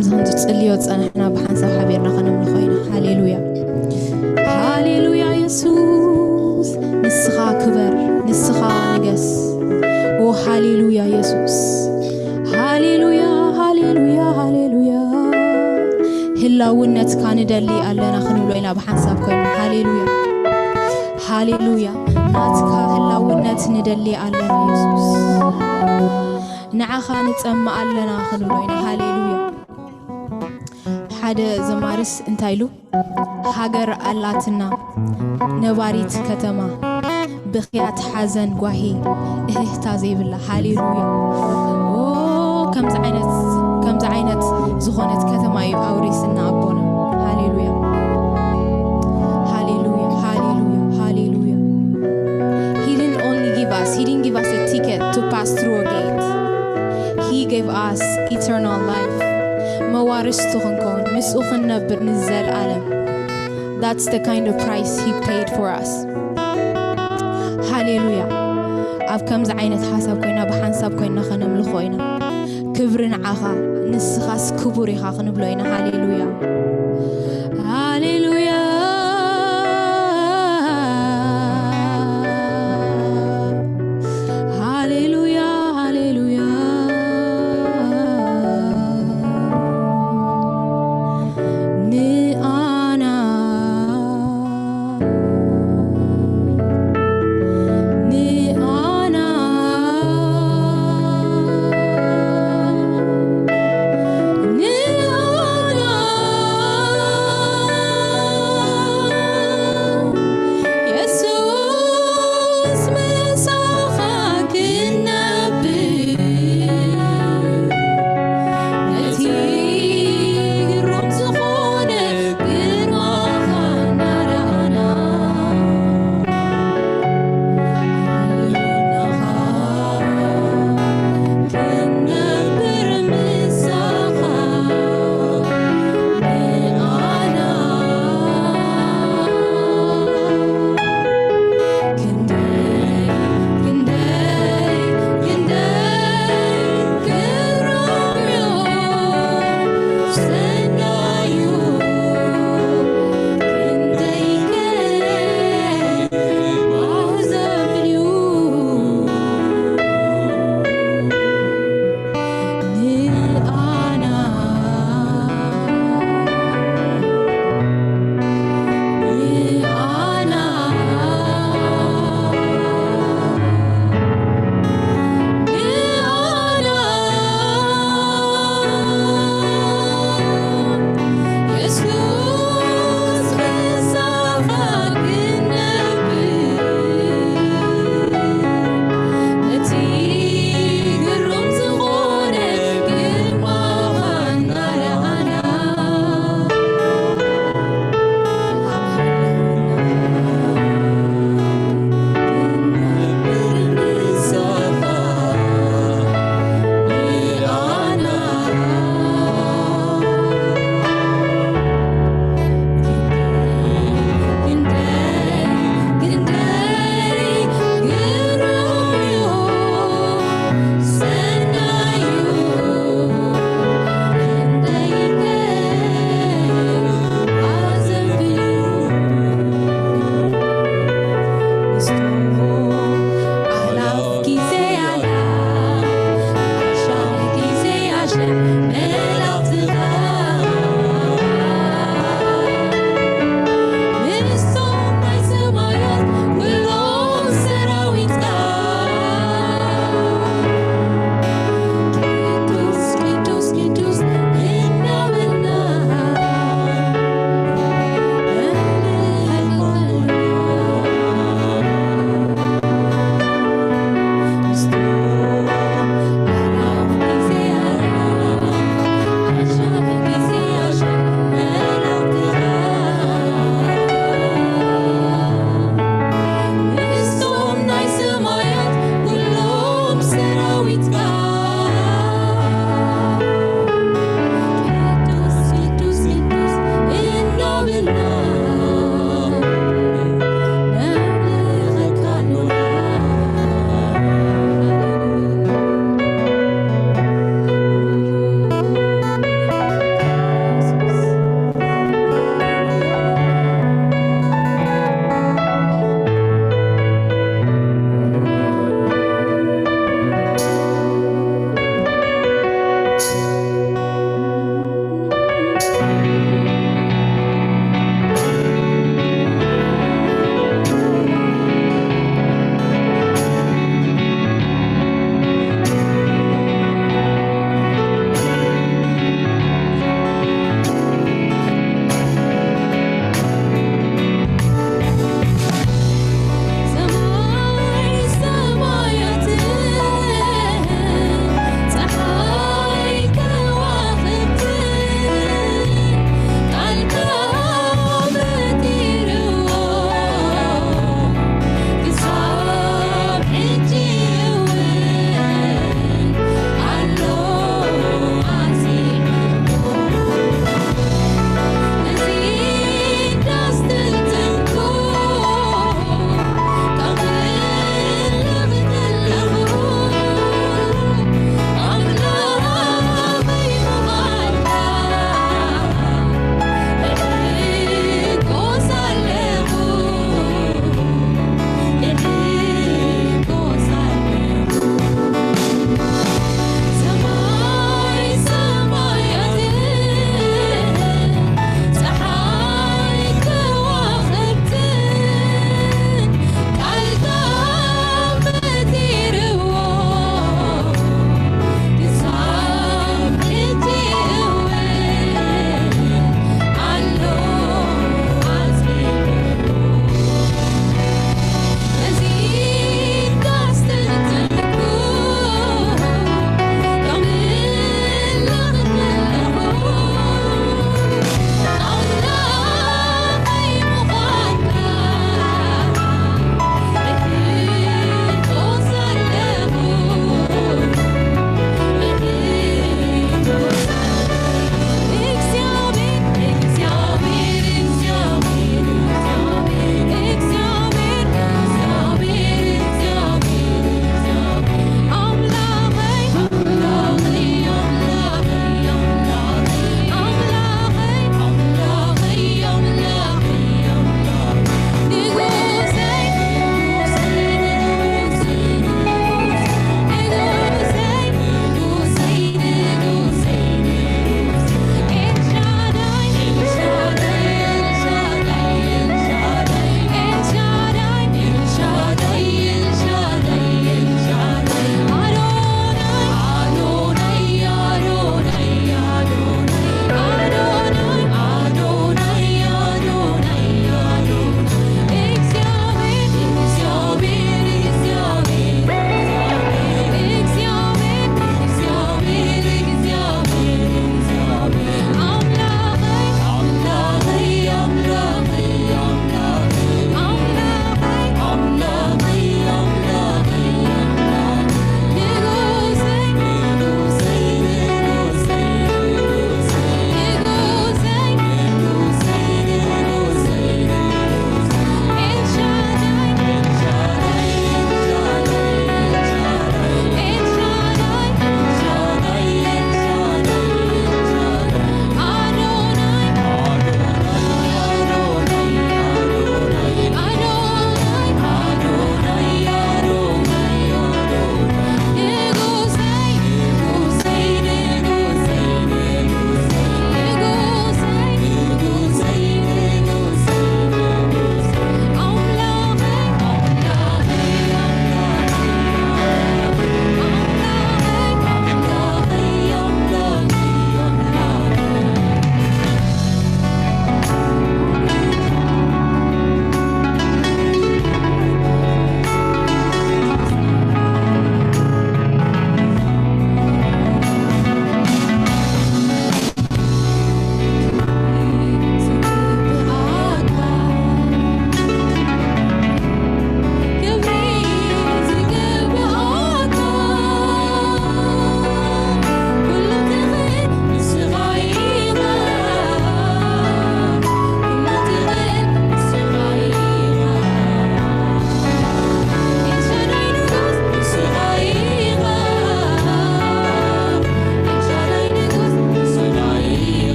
ከምዚ ክንጽልዮ ዝጸናሕና ብሓንሳብ ሓቢርና ከነምልኾ ኢና። ሃሌሉያ፣ ሃሌሉያ የሱስ፣ ንስኻ ክበር፣ ንስኻ ንገስ። ኦ ሃሌሉያ የሱስ፣ ሃሌሉያ፣ ሃሌሉያ፣ ሃሌሉያ። ህላውነትካ ንደሊ ኣለና ክንብሎ ኢና ብሓንሳብ ኮይና። ሃሌሉያ፣ ሃሌሉያ። ናትካ ህላውነት ንደሊ ኣለና የሱስ፣ ንዓኻ ንጸምእ ኣለና ክንብሎ ኢና። ሃሌሉያ። ሓደ ዘማሪስ እንታይ ኢሉ? ሃገር ኣላትና ነባሪት ከተማ፣ ብኽያት ሓዘን ጓሂ እህህታ ዘይብላ። ሃሌሉያ። ኦ፣ ከምዚ ዓይነት፣ ከምዚ ዓይነት ዝኾነት ከተማ እዩ ኣውሪስና ኣቦና። ሃሌሉያ፣ ሃሌሉያ፣ ሃሌሉያ፣ ሃሌሉያ። He didn't only give us, he didn't give us a ticket to pass through a gate. He gave us eternal life. መዋርስቱ ክንከውን፣ ምስኡ ክንነብር ንዘለኣለም። That's the kind of price he paid for us. ሃሌሉያ። ኣብ ከምዚ ዓይነት ሓሳብ ኮይና፣ ብሓንሳብ ኮይና ከነምልኾ ኢና። ክብሪ ንዓኻ፣ ንስኻስ ክቡር ኢኻ ክንብሎ ኢና። ሃሌሉያ፣ ሃሌሉያ፣ ሃሌሉያ፣ ሃሌሉያ። ንኣና፣ ንኣና፣ ንኣና። የሱስ ምሳኻ ክነብር፣ ነቲ ግሩም ዝኾነ ግርማኻ እናረኣና፣ ክንነብር ምሳኻ ንኣና። ክንደይ፣ ክንደይ፣ ክንደይ ክብሮም ሰናዩ፣ ክንደይ፣ ክንደይ ኣሕዛብን እዩ። ንኣና፣ ንኣና፣ ንኣና።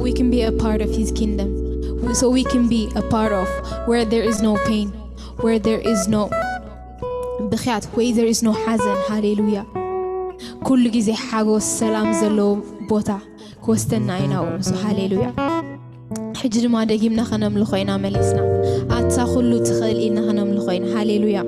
We can be a part of his kingdom. So we can be a part of where there is no pain, where there is no ብኽያት, where there is no ሓዘን። ሃሌሉያ። ኩሉ ግዜ ሓጎስ፣ ሰላም ዘለዎ ቦታ ክወስደና ኢና ንሱ። ሃሌሉያ። ሕጂ ድማ ደጊምና ከነምልኾ ኢና መሊስና። ኣታ ኩሉ ትኽእል ኢልና ከነምልኾ ኢና። ሃሌሉያ።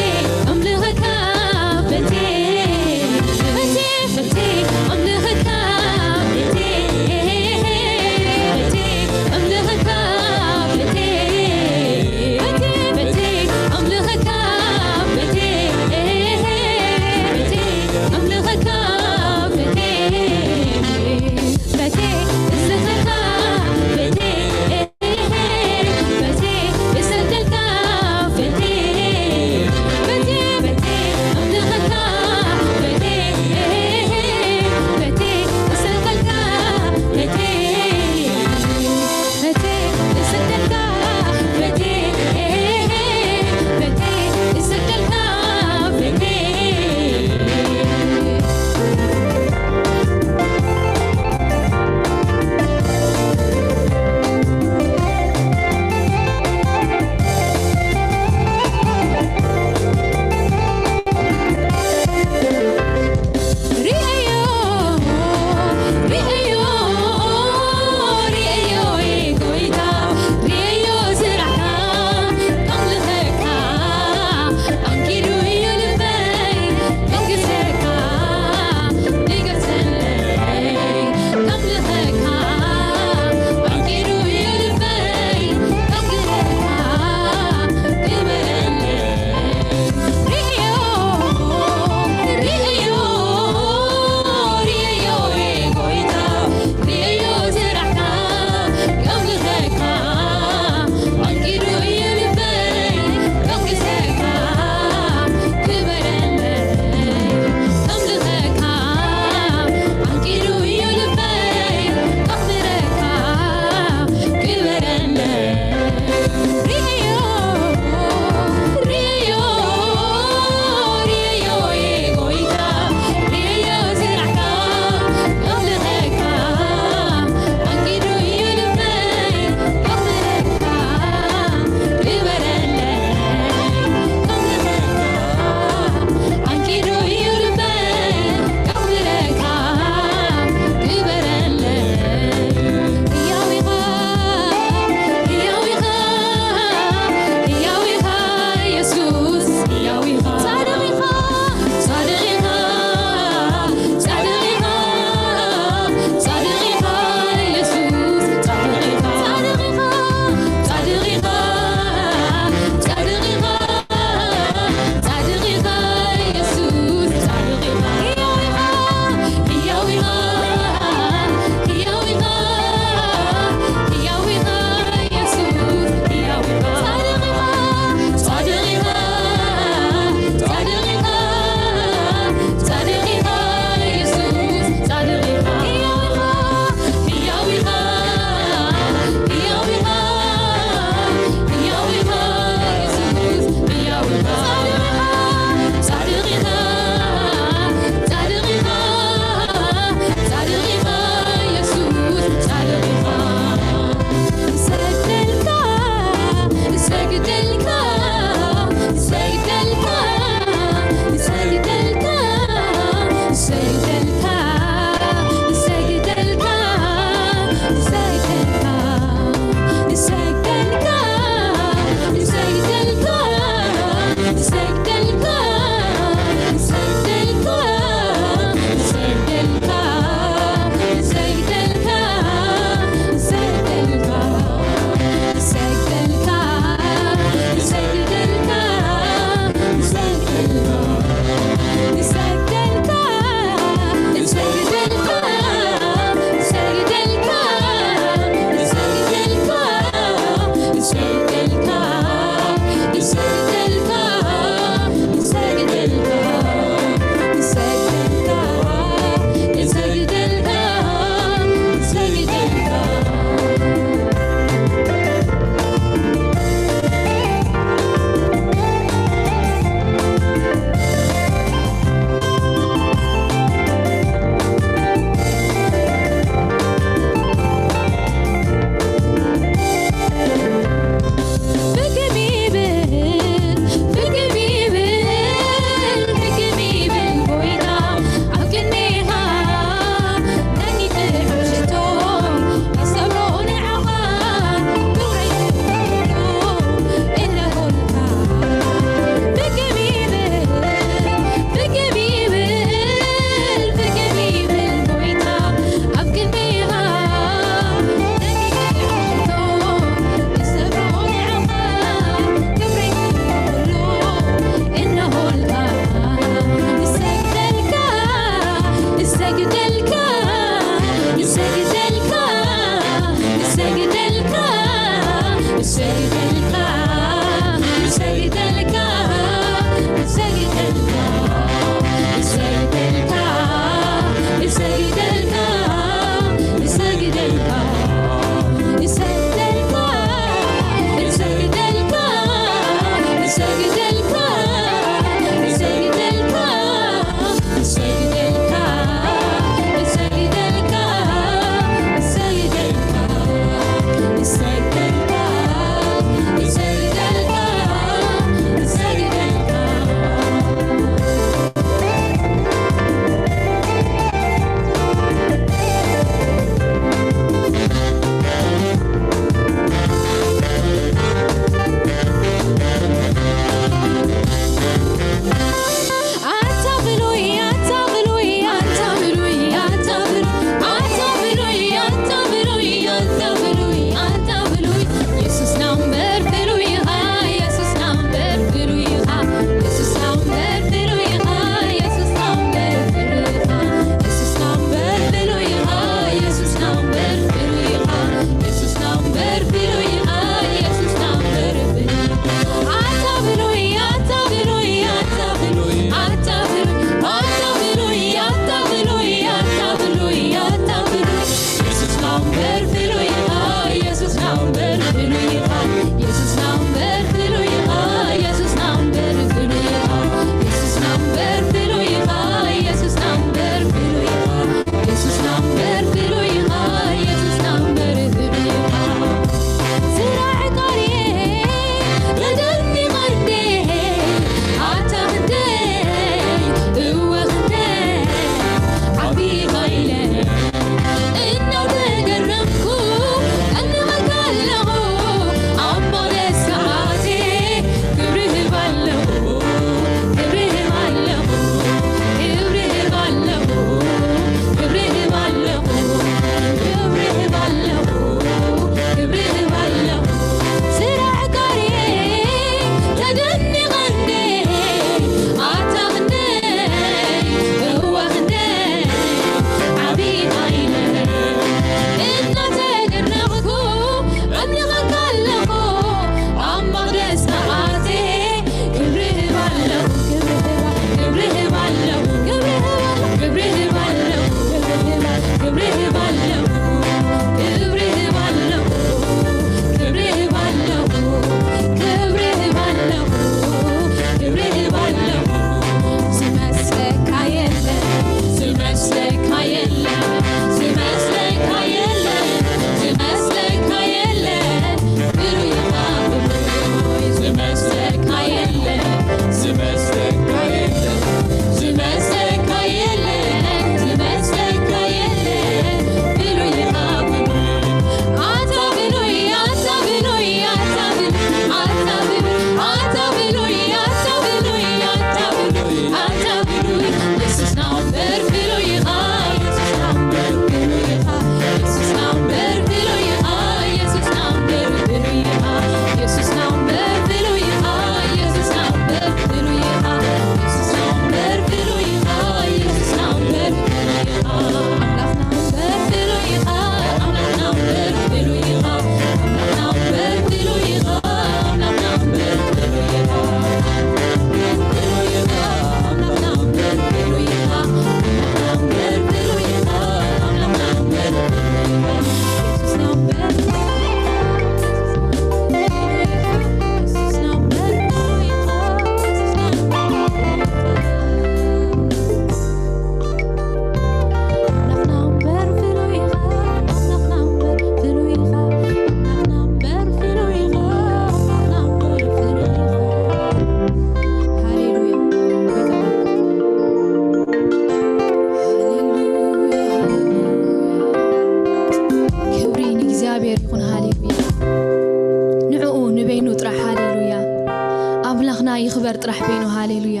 ና ይኽበር ጥራሕ በይኑ። ሃሌሉያ።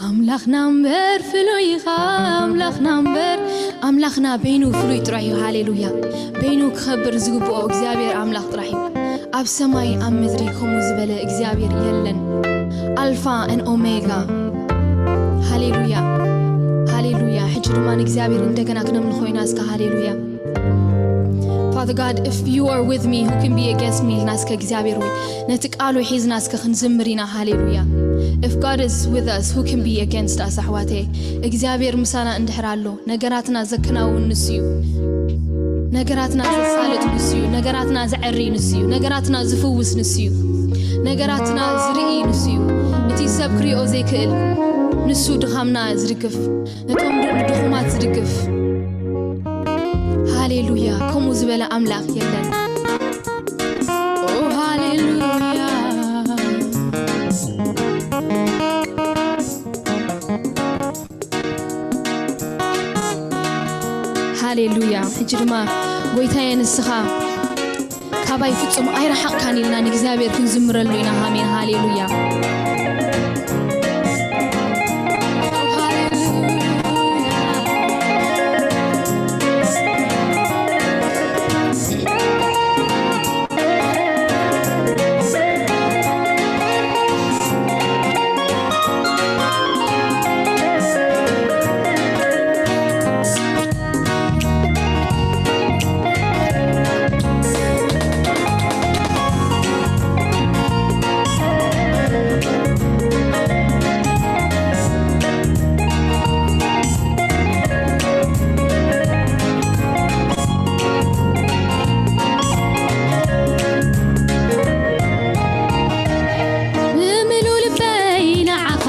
ኣምላኽና እምበር ፍሉይ ኢኻ፣ ኣምላኽና እምበር፣ ኣምላኽና በይኑ ፍሉይ ጥራሕ እዩ። ሃሌሉያ። በይኑ ክኸብር ዝግብኦ እግዚኣብሔር ኣምላኽ ጥራሕ እዩ። ኣብ ሰማይ ኣብ ምድሪ ከምኡ ዝበለ እግዚኣብሔር የለን። ኣልፋ and ኦሜጋ። ሃሌሉያ፣ ሃሌሉያ። ሕጂ ድማ ንእግዚኣብሔር እንደገና ክነምልኾ ኢና እስከ። ሃሌሉያ። Father God, if you are with me, who can be against me? ኢልና እስከ እግዚኣብሔር ወይ ነቲ ቃሉ ሒዝና እስከ ክንዝምር ኢና። ሃሌሉያ። If God is with us, who can be against us? ኣሕዋተይ፣ እግዚኣብሔር ምሳና እንድሕር ኣሎ፣ ነገራትና ዘከናውን ንሱ እዩ። ነገራትና ዘሳልጥ ንሱ እዩ። ነገራትና ዘዐሪ ንሱ እዩ። ነገራትና ዝፍውስ ንሱ እዩ። ነገራትና ዝርኢ ንሱ እዩ። እቲ ሰብ ክሪኦ ዘይክእል ንሱ ድኻምና ዝድግፍ፣ ነቶም ንድኹማት ዝድግፍ። ሃሌሉያ። ከምኡ ዝበለ ኣምላኽ የለን። ኦ ሃሌሉያ። ሃሌሉያ። ሕጂ ድማ ጎይታየ ንስኻ ካባይ ፍጹም ኣይረሓቕካን ኢልና ንእግዚኣብሔር ክንዝምረሉ ኢና። ኣሜን። ሃሌሉያ። ብምሉ ልበይ ንዓኻ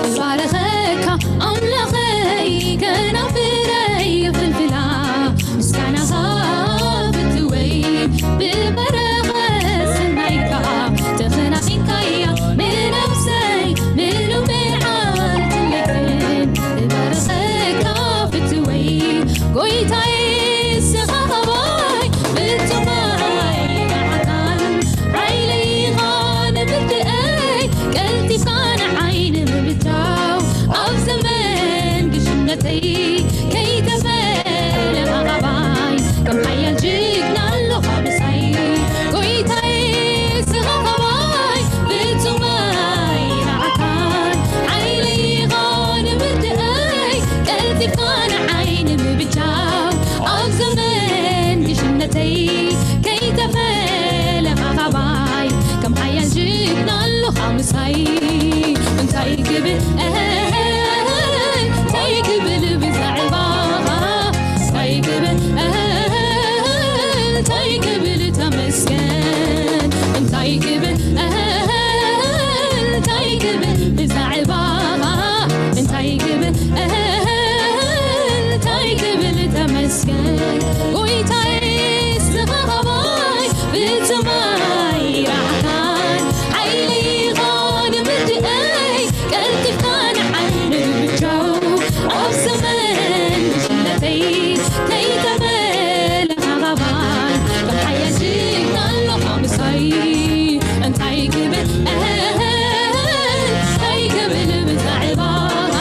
እባርኸካ ኣምላኸይ፣ ከናፍረይ ይፍልፍላ ምስጋናኻ ፍትወይ። ብበረኸት ሰናይካ ተኸናኺንካያ ንነብሰይ፣ ምሉ መዓልትን ለይትን እባርኸካ ፍትወይ። ጎይታዬ ንስኻ ኻባይ ፍጹም ኣይረሓቕካን፣ ሓይለይ ኢኻ ንምርድኣይ፣ ቀልጢፍካ ንዓይ ንምብጃው። ኣብ ዘመን ግሽነተይ ከይተፈለኻ ኻባይ፣ ከም ሓያል ጅግና ኣሎኻ ምሳይ። ጎይታዬ ንስኻ ኻባይ ፍጹም ኣይረሓቕካን፣ ሓይለይ ኢኻ ንምርድኣይ፣ ቀልጢፍካ ንዓይ ንምብጃው። ኣብ ዘመን ግሽነተይ ከይተፈለኻ ኻባይ፣ ከም ሓያል ጅግና ኣሎኻ ምሳይ። እንታይ ክብል፣ እንታይ ክብል ብዛዕባኻ? እንታይ ክብል፣ እንታይ ክብል ተመስገን? እንታይ ክብል፣ እንታይ ክብል ብዛዕባኻ? እንታይ ክብል፣ እንታይ ክብል ተመስገን? ጎይታዬ ንስኻ ኻባይ ፍጹም ኣይረሓቕካን፣ ሓይለይ ኢኻ ንምርድኣይ፣ ቀልጢፍካ ንዓይ ንምብጃው። ኣብ ዘመን ግሽነተይ ከይተፈለኻ ኻባይ፣ ከም ሓያል ጅግና ኣሎኻ ምሳይ። እንታይ ክብል፣ እንታይ ክብል ብዛዕባኻ?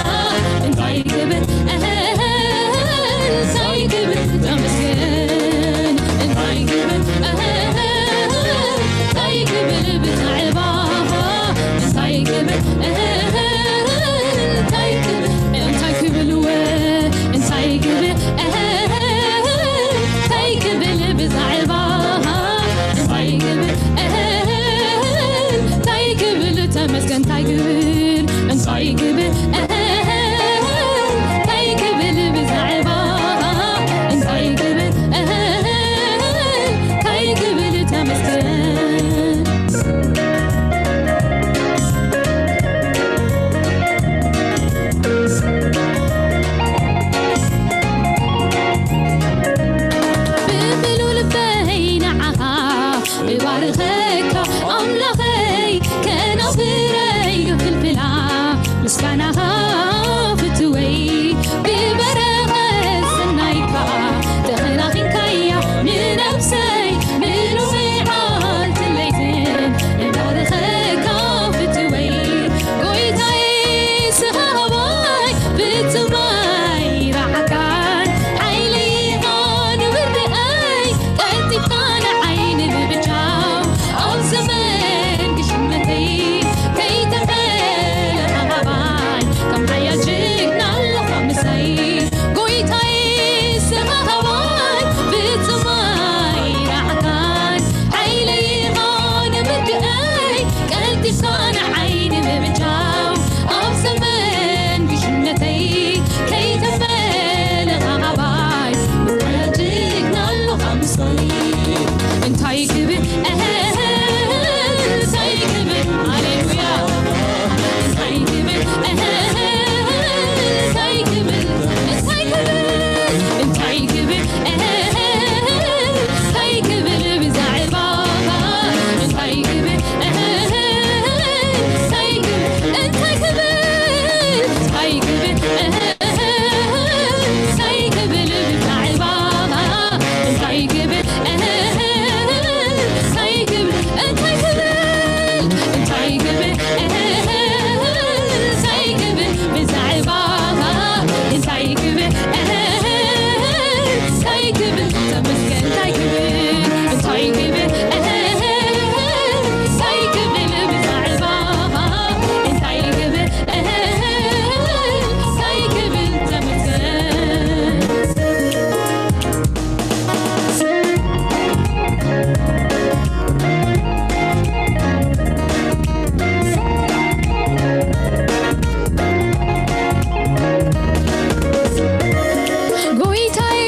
እንታይ ክብል፣ እንታይ ክብል ተመስገን? እንታይ ክብል፣ እንታይ ክብል ብዛዕባኻ? እንታይ ክብል፣ እንታይ ክብል፣ እንታይ ክብል ወ-፣ እንታይ ክብል፣ እንታይ ክብል ብዛዕባኻ? እንታይ ክብል፣ እንታይ ክብል ተመስገን? እንታይ ክብል፣ እንታይ ክብል፣ እንታይ ክብል ብዛዕባኻ? እንታይ ክብል፣ እንታይ ክብል ተመስገን? ብምሉ ልበይ ንዓኻ እባርኸካ ኣምላኸይ፣ ከናፍረይ ክፍል ይሳነ ዓይኒ ምብጃው ኣብ ዘመን ግሽነተይ ከይተፈለ ካባይ ምስጋና ጅግና ኣለኻ ምሳይ። እንታይ ክብል፣ እህ፣ እንታይ ክብል፣ ሃሌሉያ። እንታይ ክብል፣ እህ፣ እንታይ ክብል፣ እንታይ ክብል፣ እንታይ ክብል፣ እንታይ ክብል ብዛዕባኻ፣ እንታይ ክብል፣ እህ፣ እንታይ ክብል፣ እንታይ ክብል፣ እንታይ ክብል፣ እህ፣ እንታይ ክብል ብዛዕባኻ፣ እንታይ ክብል፣ እህ፣ እንታይ ክብል፣ እንታይ ክብል፣ እንታይ ክብል፣ እንታይ ክብል ብዛዕባኻ፣ እንታይ ክብል፣ እንታይ ክብል፣ ተመስገን፣ እንታይ ክብል፣ እንታይ ክብል፣ እንታይ ክብል ብዛዕባኻ፣ እንታይ ክብል፣ እንታይ ክብል፣ ተመስገን። ጎይታዬ፣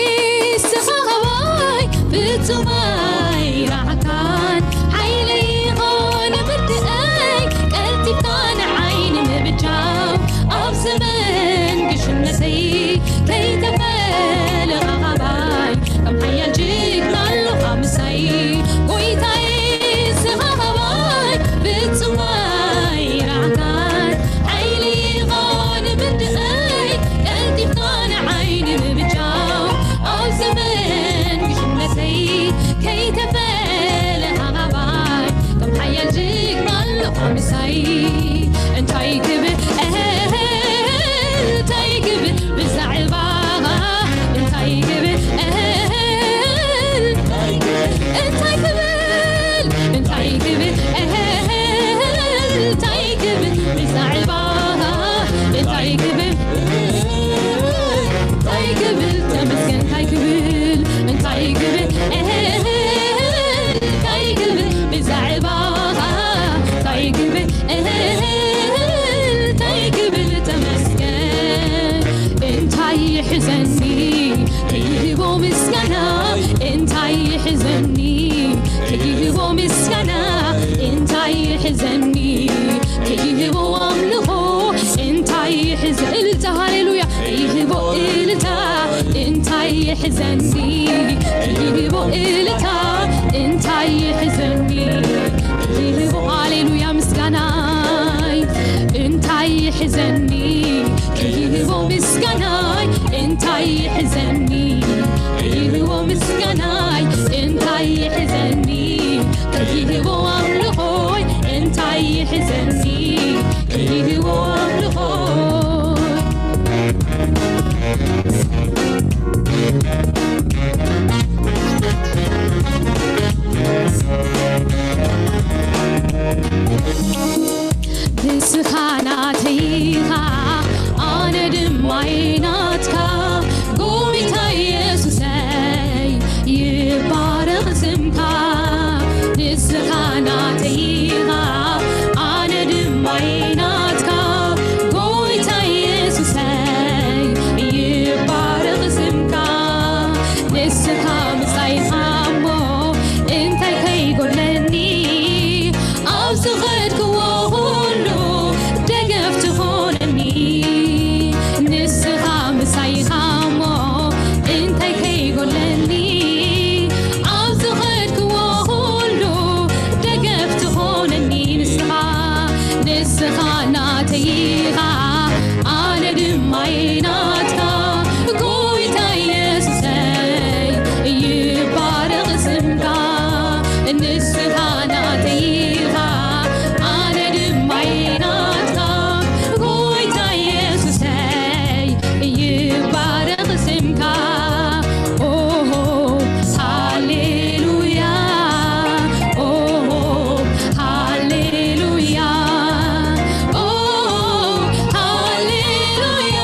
ንስኻ ኻባይ ፍጹም ኣይረሓኻን፣ ሓይለይ ኾነ ብርድኣይ፣ ቀልጢፍካ ንዓይ ንምብጃው፣ ኣብ ዘመን ግሽነተይ ከይተፈለኻ ኻባይ፣ ከም ሓያል ጅግና ኣለኻ ምሳይ። ጎይታዬ፣ ንስኻ ኻባይ ፍጹም ኣይረሓኻን፣ ሓይሊ ኾነ ብርድኣይ፣ ቀልጢፍካ ንዓይ ንምብጃው፣ ኣብ ዘመን ግሽነተይ ከይተፈለኻ ኻባይ፣ ከም ሓያል ጅግና ኣለኻ ምሳይ። እንታይ ክብል፣ እህ፣ እንታይ ክብል ብዛዕባኻ፣ እንታይ ክብል፣ እህ፣ እንታይ ክብል፣ እንታይ ክብል፣ እንታይ ክብል ብዛዕባኻ፣ እንታይ ክብል፣ እንታይ ክብል፣ ተመስገን፣ እንታይ ክብል፣ እንታይ ክብል፣ እንታይ ክብል ብዛዕባኻ፣ እንታይ ክብል፣ እንታይ ክብል፣ ተመስገን። እንታይ ይሕዘኒ ክይህቦ ምስጋና፣ እንታይ ይሕዘኒ ክይህቦ ምስጋና፣ እንታይ ይሕዘኒ ክይህቦ ኣምልኾ፣ እንታይ ይሕዘ-፣ እልልታ፣ ሃሌሉያ፣ ክይህቦ እልልታ፣ እንታይ ይሕዘኒ ክይህቦ እልልታ፣ እንታይ ይሕዘኒ ክይህቦ፣ ሃሌሉያ፣ ምስጋናይ፣ እንታይ ይሕዘኒ ክይህቦ ምስጋናይ፣ እንታይ ይሕዘኒ ክይህቦ ምስጋናይ፣ እንታይ ይሕዘኒ ክይህቦ ኣምልኾይ፣ እንታይ ይሕዘኒ ክይህቦ ኣምልኾይ። ንስኻ ናተይ ኢኻ፣ ኣነ ድማ እየ ናትካ። ጎይታ ኢየሱሰይ፣ ይባረኽ ስምካ። ንስኻ ናተይ ኢኻ፣ ኣነ ድማ እየ ናትካ። ጎይታ ኢየሱሰይ፣ ይባረኽ ስምካ። ንስኻ ምሳይ ኢኻ እሞ እንታይ ከይጎድለኒ፣ ኣብ ዝኸድክዎ ኩሉ ደገፍ ትኾነኒ። ንስኻ ምሳይ ኢኻ እሞ እንታይ ከይጎድለኒ፣ ኣብ ዝኸድክዎ ኩሉ ደገፍ ትኾነኒ። ንስኻ፣ ንስኻ ናተይ ኢኻ፣ ኣነ ድማ እየ ናትካ። ጎይታ ኢየሱሰይ፣ ይባረኽ ስምካ። ንስኻ ናተይ ኢኻ፣ ኣነ ድማ እየ ናትካ። ጎይታ ኢየሱሰይ፣ ይባረኽ ስምካ። ኦሆ፣ ሃሌሉያ፣ ኦሆ፣ ሃሌሉያ፣ ኦ፣ ሃሌሉያ፣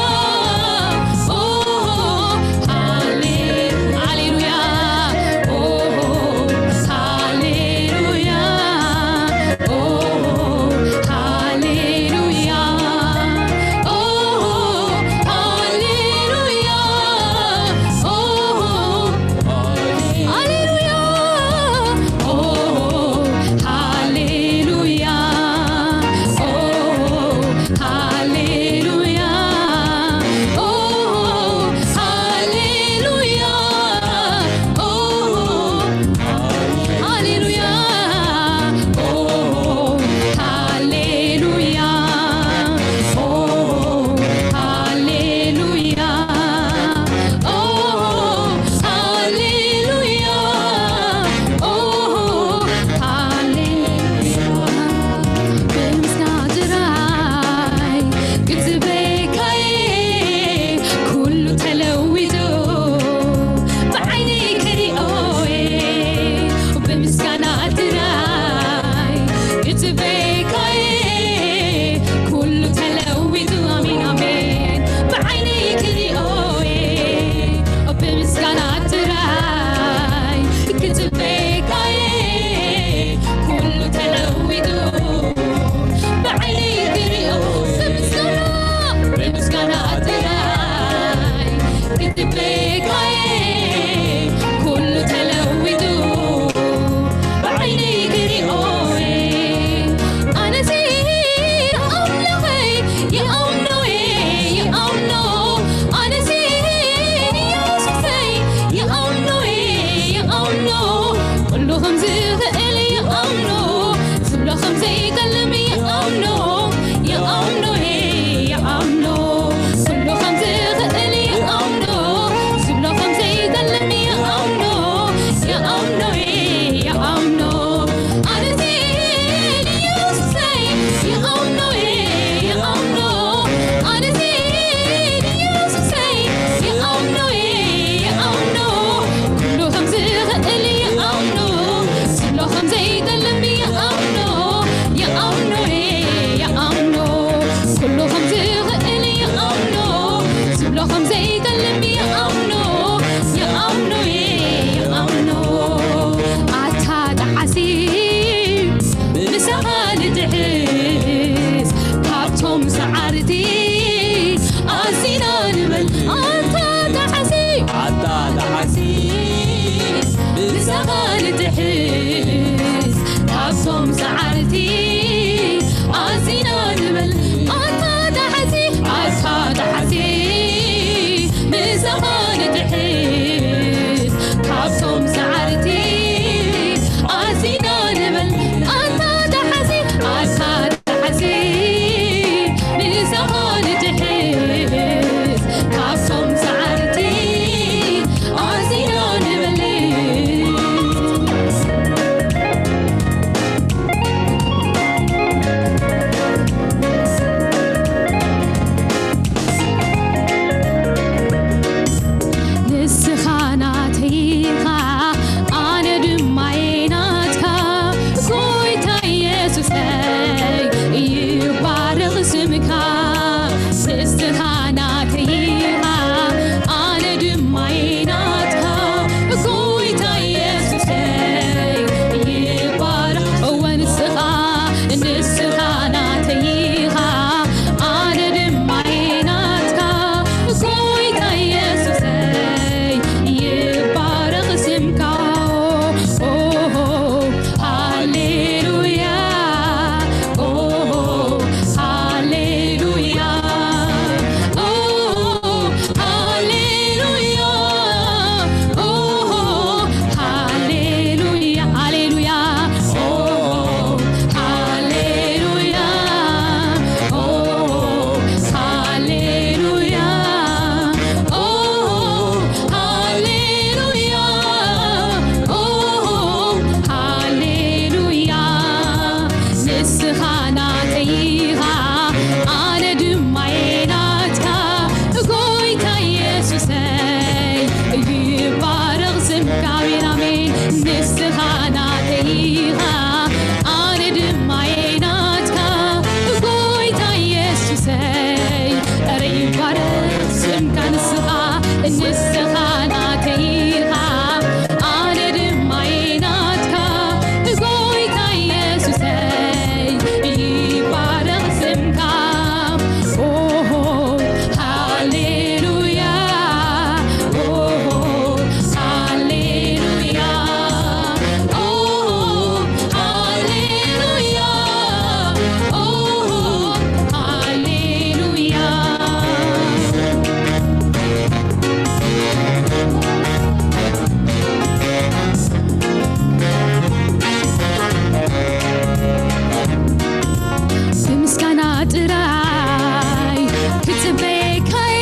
ጥራይ ክጽበየካየ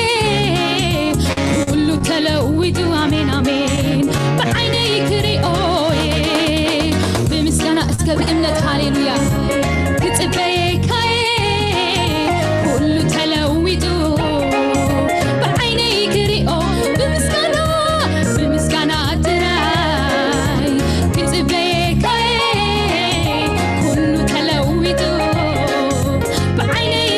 ኩሉ ተለዊጡ ኣሜን ኣሜን ብዓይነይ ክሪኦየ ብምስጋና እስከ ብእምነት ሃሌሉያ ክጽበየካየ ኩሉ ተለዊጡ ብዓይነይ ክሪኦ ብምስጋና ብምስጋና ጥራይ ክጽበየካየ ኩሉ ተለዊጡ ብዓይነይ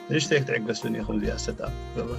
ንእሽተይ ክትዕገሱን ኢኹም እዚኣ ሰጣ ገብራ።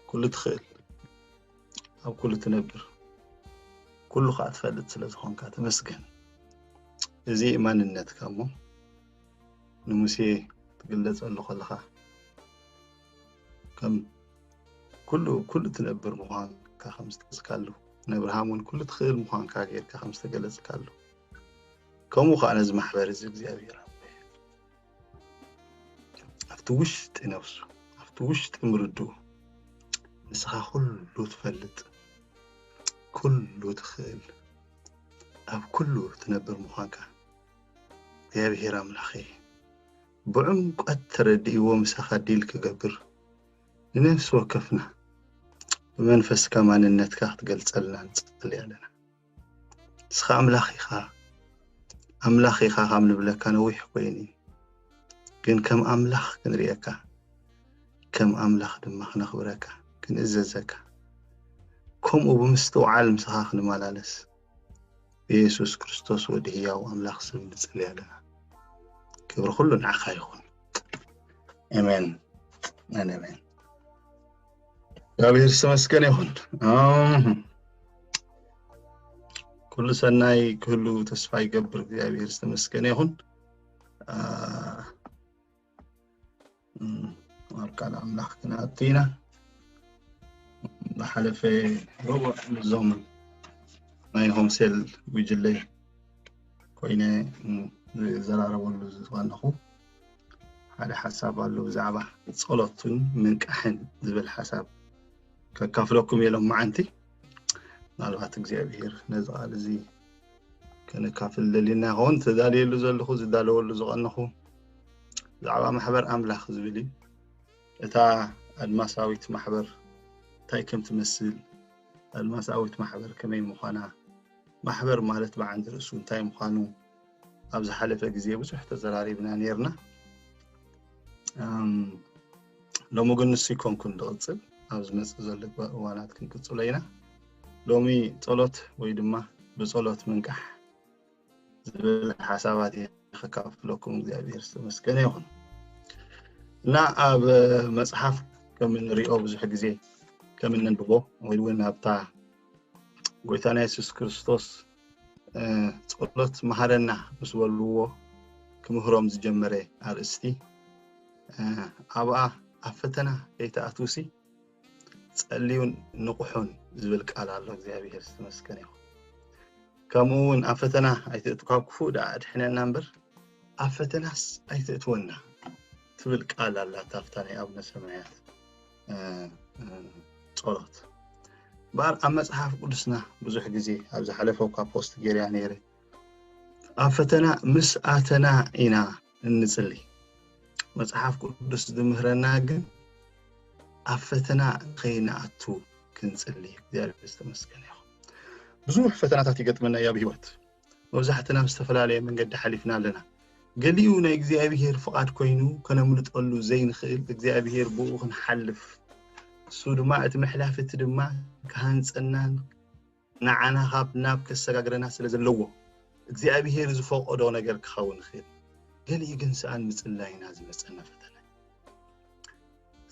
ኩሉ ትኽእል፣ ኣብ ኩሉ ትነብር፣ ኩሉ ኸዓ ትፈልጥ ስለ ዝኾንካ ተመስገን። እዚ ማንነትካ እሞ ንሙሴ ትግለጸሉ ከለኻ ከም ኩሉ፣ ኩሉ ትነብር ምዃንካ ከም ዝተገልጽካሉ፣ ንኣብርሃም እውን ኩሉ ትኽእል ምዃንካ ጌርካ ከም ዝተገለጽካሉ፣ ከምኡ ኸዓ ነዚ ማሕበር እዚ እግዚኣብሔር ኣቦይ ኣብቲ ውሽጢ ነፍሱ፣ ኣብቲ ውሽጢ ምርድኡ፣ ንስኻ ኩሉ ትፈልጥ፣ ኩሉ ትኽእል፣ ኣብ ኩሉ ትነብር ምዃንካ እግዚኣብሔር ኣምላኸይ ብዕምቆት ተረዲእዎ ምሳኻ ዲል ክገብር ንነፍሲ ወከፍና ብመንፈስካ ማንነትካ ክትገልጸልና ንጽሊ ኣለና። ንስኻ ኣምላኽ ኢኻ፣ ኣምላኽ ኢኻ ካብ ንብለካ ነዊሕ ኮይኑ እዩ። ግን ከም ኣምላኽ ክንርእየካ፣ ከም ኣምላኽ ድማ ክነኽብረካ፣ ክንእዘዘካ፣ ከምኡ ብምስትውዓል ምሳኻ ክንመላለስ ብየሱስ ክርስቶስ ወዲ ህያው ኣምላኽ ስም ንጽሊ ኣለና። ክብሪ ኩሉ ንዓኻ ይኹን። ኣሜን። ኣሜን። እግዚኣብሔር ዝተመስገነ ይኹን። ኣም፣ ኩሉ ሰናይ ክህሉ ተስፋ ይገብር። እግዚኣብሔር ዝተመስገነ ይኹን። ኣ፣ እም፣ ኣብ ቃል ኣምላኽ ክንኣቱ ኢና። ዝሓለፈ ረቡዕ ምስዞም ናይ ሆምሴል ጉጅለ ኮይነ፣ እም፣ ዝዘራረበሉ ዝቐነኹ ሓደ ሓሳብ ኣሎ ብዛዕባ ጸሎትን ምንቃሕን ዝብል ሓሳብ ከካፍለኩም እየ ሎማዓንቲ። ምናልባት እግዚኣብሔር ነዚ ቃል እዚ ከነካፍል ደሊና ይኸውን። ተዳልየሉ ዘለኹ፣ ዝዳለወሉ ዝቐነኹ ብዛዕባ ማሕበር ኣምላኽ ዝብል እዩ። እታ ኣድማሳዊት ማሕበር እንታይ ከም ትመስል፣ ኣድማሳዊት ማሕበር ከመይ ምዃና፣ ማሕበር ማለት ብዓንዲ ርእሱ እንታይ ምዃኑ ኣብ ዝሓለፈ ግዜ ብዙሕ ተዘራሪብና ነይርና። ኣም፣ ሎሚ ግን ንሱ ይኮንኩን ዝቕጽል፣ ኣብ ዝመጽእ ዘሎ እዋናት ክንቅጽሎ ኢና። ሎሚ ጸሎት ወይ ድማ ብጸሎት ምንቃሕ ዝብል ሓሳባት እየ ከካፍለኩም፣ እግዚኣብሔር ዝተመስገነ ይኹን። እና ኣብ መጽሓፍ ከም እንሪኦ ብዙሕ ግዜ ከም እነንብቦ ወይ እውን ኣብታ ጎይታና የሱስ ክርስቶስ፣ እ፣ ጸሎት መሃረና ምስ በልዎ ክምህሮም ዝጀመረ ኣርእስቲ፣ እ፣ ኣብኣ ኣብ ፈተና ከይትኣትውሲ ጸልዩን ንቑሑን ዝብል ቃል ኣሎ። እግዚኣብሔር ዝተመስገነ ይኹን። ከምኡ እውን ኣብ ፈተና ኣይትእቱ፣ ካብ ክፉእ ደኣ ኣድሕነና እምበር ኣብ ፈተናስ ኣይትእትወና ትብል ቃል ኣላ፣ ኣብታ ናይ ኣቡነ ሰማያት ጸሎት። እምበኣር ኣብ መጽሓፍ ቅዱስና ብዙሕ ግዜ ኣብ ዝሓለፈ እኳ ፖስት ገይረያ ነይረ፣ ኣብ ፈተና ምስ ኣተና ኢና እንጽሊ። መጽሓፍ ቅዱስ ዝምህረና ግን ኣብ ፈተና ከይንኣቱ ክንጽሊ። እግዚኣብሔር ዝተመስገነ ይኹን። ብዙሕ ፈተናታት ይገጥመና እዩ ኣብ ህይወት። መብዛሕትና ብዝተፈላለየ መንገዲ ሓሊፍና ኣለና። ገሊኡ ናይ እግዚኣብሔር ፍቓድ ኮይኑ ከነምልጠሉ ዘይንኽእል፣ እግዚኣብሔር ብኡ ክንሓልፍ፣ እሱ ድማ እቲ መሕላፊ እቲ ድማ ክሃንጸናን ንዓና ካብ ናብ ከሰጋግረና ስለ ዘለዎ እግዚኣብሔር ዝፈቐዶ ነገር ክኸውን ይኽእል። ገሊኡ ግን ሰኣን ምጽላይና ዝመጸና ፈተና።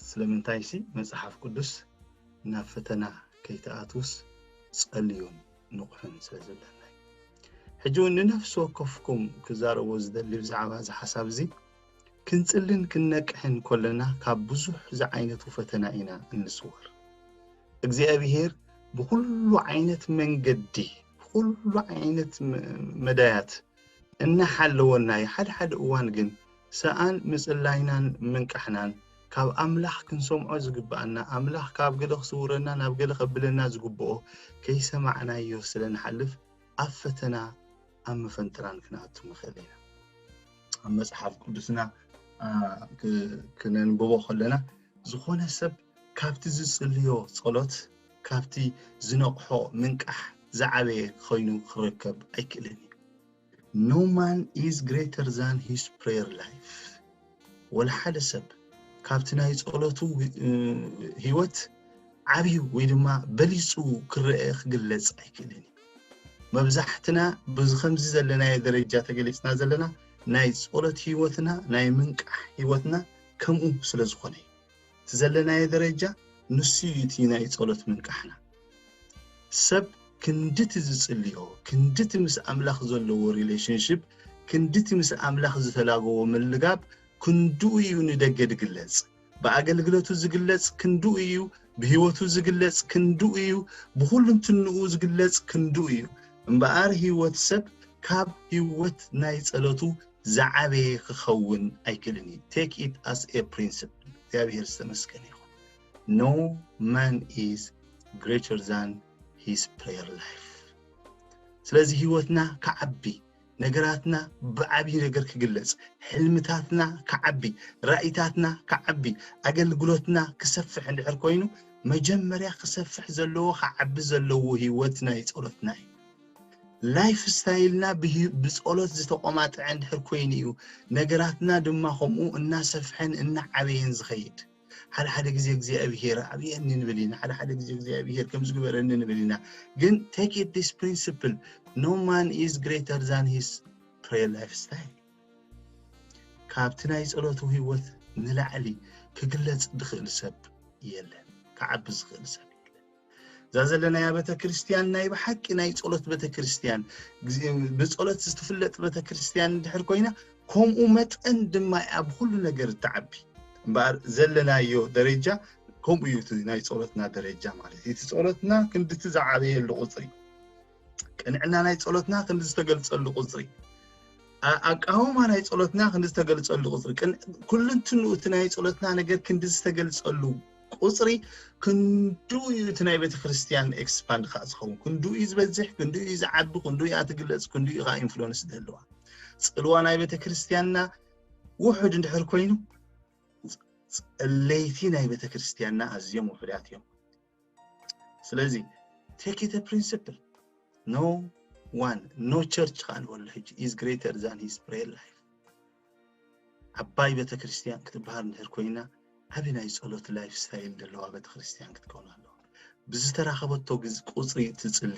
ስለምንታይሲ መጽሓፍ ቅዱስ ናብ ፈተና ከይትኣትውስ ጸልዩን ንቑሑን ስለ ዝብለና እዩ። ሕጂ እውን ንነፍሲ ወከፍኩም ክዛረቦ ዝደሊ ብዛዕባ እዚ ሓሳብ እዚ፣ ክንጽልን ክንነቅሕን ከለና ካብ ብዙሕ ዝዓይነቱ ፈተና ኢና እንስወር። እግዚኣብሔር ብኹሉ ዓይነት መንገዲ፣ ብኹሉ ዓይነት መ-፣ መዳያት እናሓለወና እዩ። ሓደ ሓደ እዋን ግን ሰኣን ምጽላይናን ምንቃሕናን ካብ ኣምላኽ ክንሰምዖ ዝግብኣና፣ ኣምላኽ ካብ ገለ ክስውረና፣ ናብ ገለ ከብለና ዝግብኦ ከይሰማዕናዮ ስለ ንሓልፍ ኣብ ፈተና ኣብ መፈንጥራን ክንኣቱ ንኽእል ኢና። ኣብ መጽሓፍ ቅዱስና፣ ኣ፣ ክ-፣ ክነንብቦ ከለና ዝኾነ ሰብ ካብቲ ዝጽልዮ ጸሎት፣ ካብቲ ዝነቕሖ ምንቃሕ ዝዓበየ ኮይኑ ክረከብ ኣይክእልን እዩ። No man is greater than his prayer life። ወላ ሓደ ሰብ ካብቲ ናይ ጸሎቱ፣ እ፣ ህይወት ዓብዩ ወይ ድማ በሊጹ ክረአ ክግለጽ ኣይክእልን እዩ። መብዛሕትና በዚ ከምዚ ዘለናዮ ደረጃ ተገሊጽና ዘለና ናይ ጸሎት ህይወትና፣ ናይ ምንቃሕ ህይወትና ከምኡ ስለ ዝኾነ እዩ። እቲ ዘለናዮ ደረጃ ንሱ እዩ፣ እቲ ናይ ጸሎት ምንቃሕና። ሰብ ክንድቲ ዝጽልዮ፣ ክንድቲ ምስ ኣምላኽ ዘለዎ ሪሌሽንሽፕ፣ ክንድቲ ምስ ኣምላኽ ዝተላገቦ ምልጋብ ክንድኡ እዩ ንደገ ዝግለጽ። ብኣገልግሎቱ ዝግለጽ ክንድኡ እዩ፣ ብህይወቱ ዝግለጽ ክንድኡ እዩ፣ ብኹሉ እንትንኡ ዝግለጽ ክንድኡ እዩ። እምበኣር ህይወት ሰብ ካብ ህይወት ናይ ጸሎቱ ዝዓበየ ክኸውን ኣይክእልን እዩ። Take it as a principle። እግዚኣብሔር ዝተመስገነ ይኹን። No man is greater than his prayer life። ስለዚ ህይወትና ክዓቢ፣ ነገራትና ብዓብዪ ነገር ክግለጽ፣ ሕልምታትና ክዓቢ፣ ራእይታትና ክዓቢ፣ ኣገልግሎትና ክሰፍሕ እንድሕር ኮይኑ፣ መጀመርያ ክሰፍሕ ዘለዎ፣ ክዓቢ ዘለዎ ህይወት ናይ ጸሎትና እዩ። ላይፍ ስታይልና ብሂ-፣ ብጸሎት ዝተቆማጠዐ እንድሕር ኮይኑ እዩ፣ ነገራትና ድማ ከምኡ እናሰፍሐን እናዓበየን ዝኸይድ። ሓደ ሓደ ግዜ እግዚኣብሔር ኣብየኒ ንብል ኢና፣ ሓደ ሓደ ግዜ እግዚኣብሔር ከምዚ ግበረኒ ንብል ኢና። ግን take it this principle, no man is greater than his prayer lifestyle። ካብቲ ናይ ጸሎቱ ህይወት ንላዕሊ ክግለጽ ዝኽእል ሰብ የለን፣ ክዓቢ ዝኽእል ሰብ የለን። እዛ ዘለናያ ቤተ ክርስቲያን ናይ ብሓቂ ናይ ጸሎት ቤተ ክርስቲያን፣ ግዜ-፣ ብጸሎት ዝትፍለጥ ቤተ ክርስቲያን እንድሕር ኮይና፣ ከምኡ መጠን ድማ እያ ብኹሉ ነገር እትዓቢ። እምበኣር ዘለናዮ ደረጃ ከምኡ እዩ፣ እቲ ናይ ጸሎትና ደረጃ ማለት እዩ። እቲ ጸሎትና ክንድቲ ዝዓበየሉ ቁጽሪ፣ ቅንዕና ናይ ጸሎትና ክንዲ ዝተገልጸሉ ቁጽሪ፣ ኣ-፣ ኣቃውማ ናይ ጸሎትና ክንዲ ዝተገልጸሉ ቁጽሪ፣ ቅን-፣ ኩልንትንኡ እቲ ናይ ጸሎትና ነገር ክንዲ ዝተገልጸሉ ቁጽሪ፣ ክንዱ እዩ እቲ ናይ ቤተ ክርስቲያን ኤክስፓንድ ከዓ ዝኸውን። ክንዱ እዩ ዝበዝሕ፣ ክንዱ እዩ ዝዓቢ፣ ክንዱ እያ ትግለጽ፣ ክንዱ እዩ ከዓ ኢንፍሉወንስ ዝህልዋ። ጽልዋ ናይ ቤተ ክርስቲያንና ውሑድ እንድሕር ኮይኑ፣ ጸለይቲ ናይ ቤተ ክርስቲያንና ኣዝዮም ውሑዳት እዮም። ስለዚ take it a principle, no one, no church ከዓ ንበሎ ሕጂ is greater than his prayer life። ዓባይ ቤተ ክርስቲያን ክትበሃል እንድሕር ኮይና፣ ዓቢ ናይ ጸሎት ላይፍ ስታይል ዘለዋ ቤተ ክርስቲያን ክትከውን ኣለዋ። ብዝተራኸበቶ ግዝ-፣ ቁጽሪ ትጽሊ፣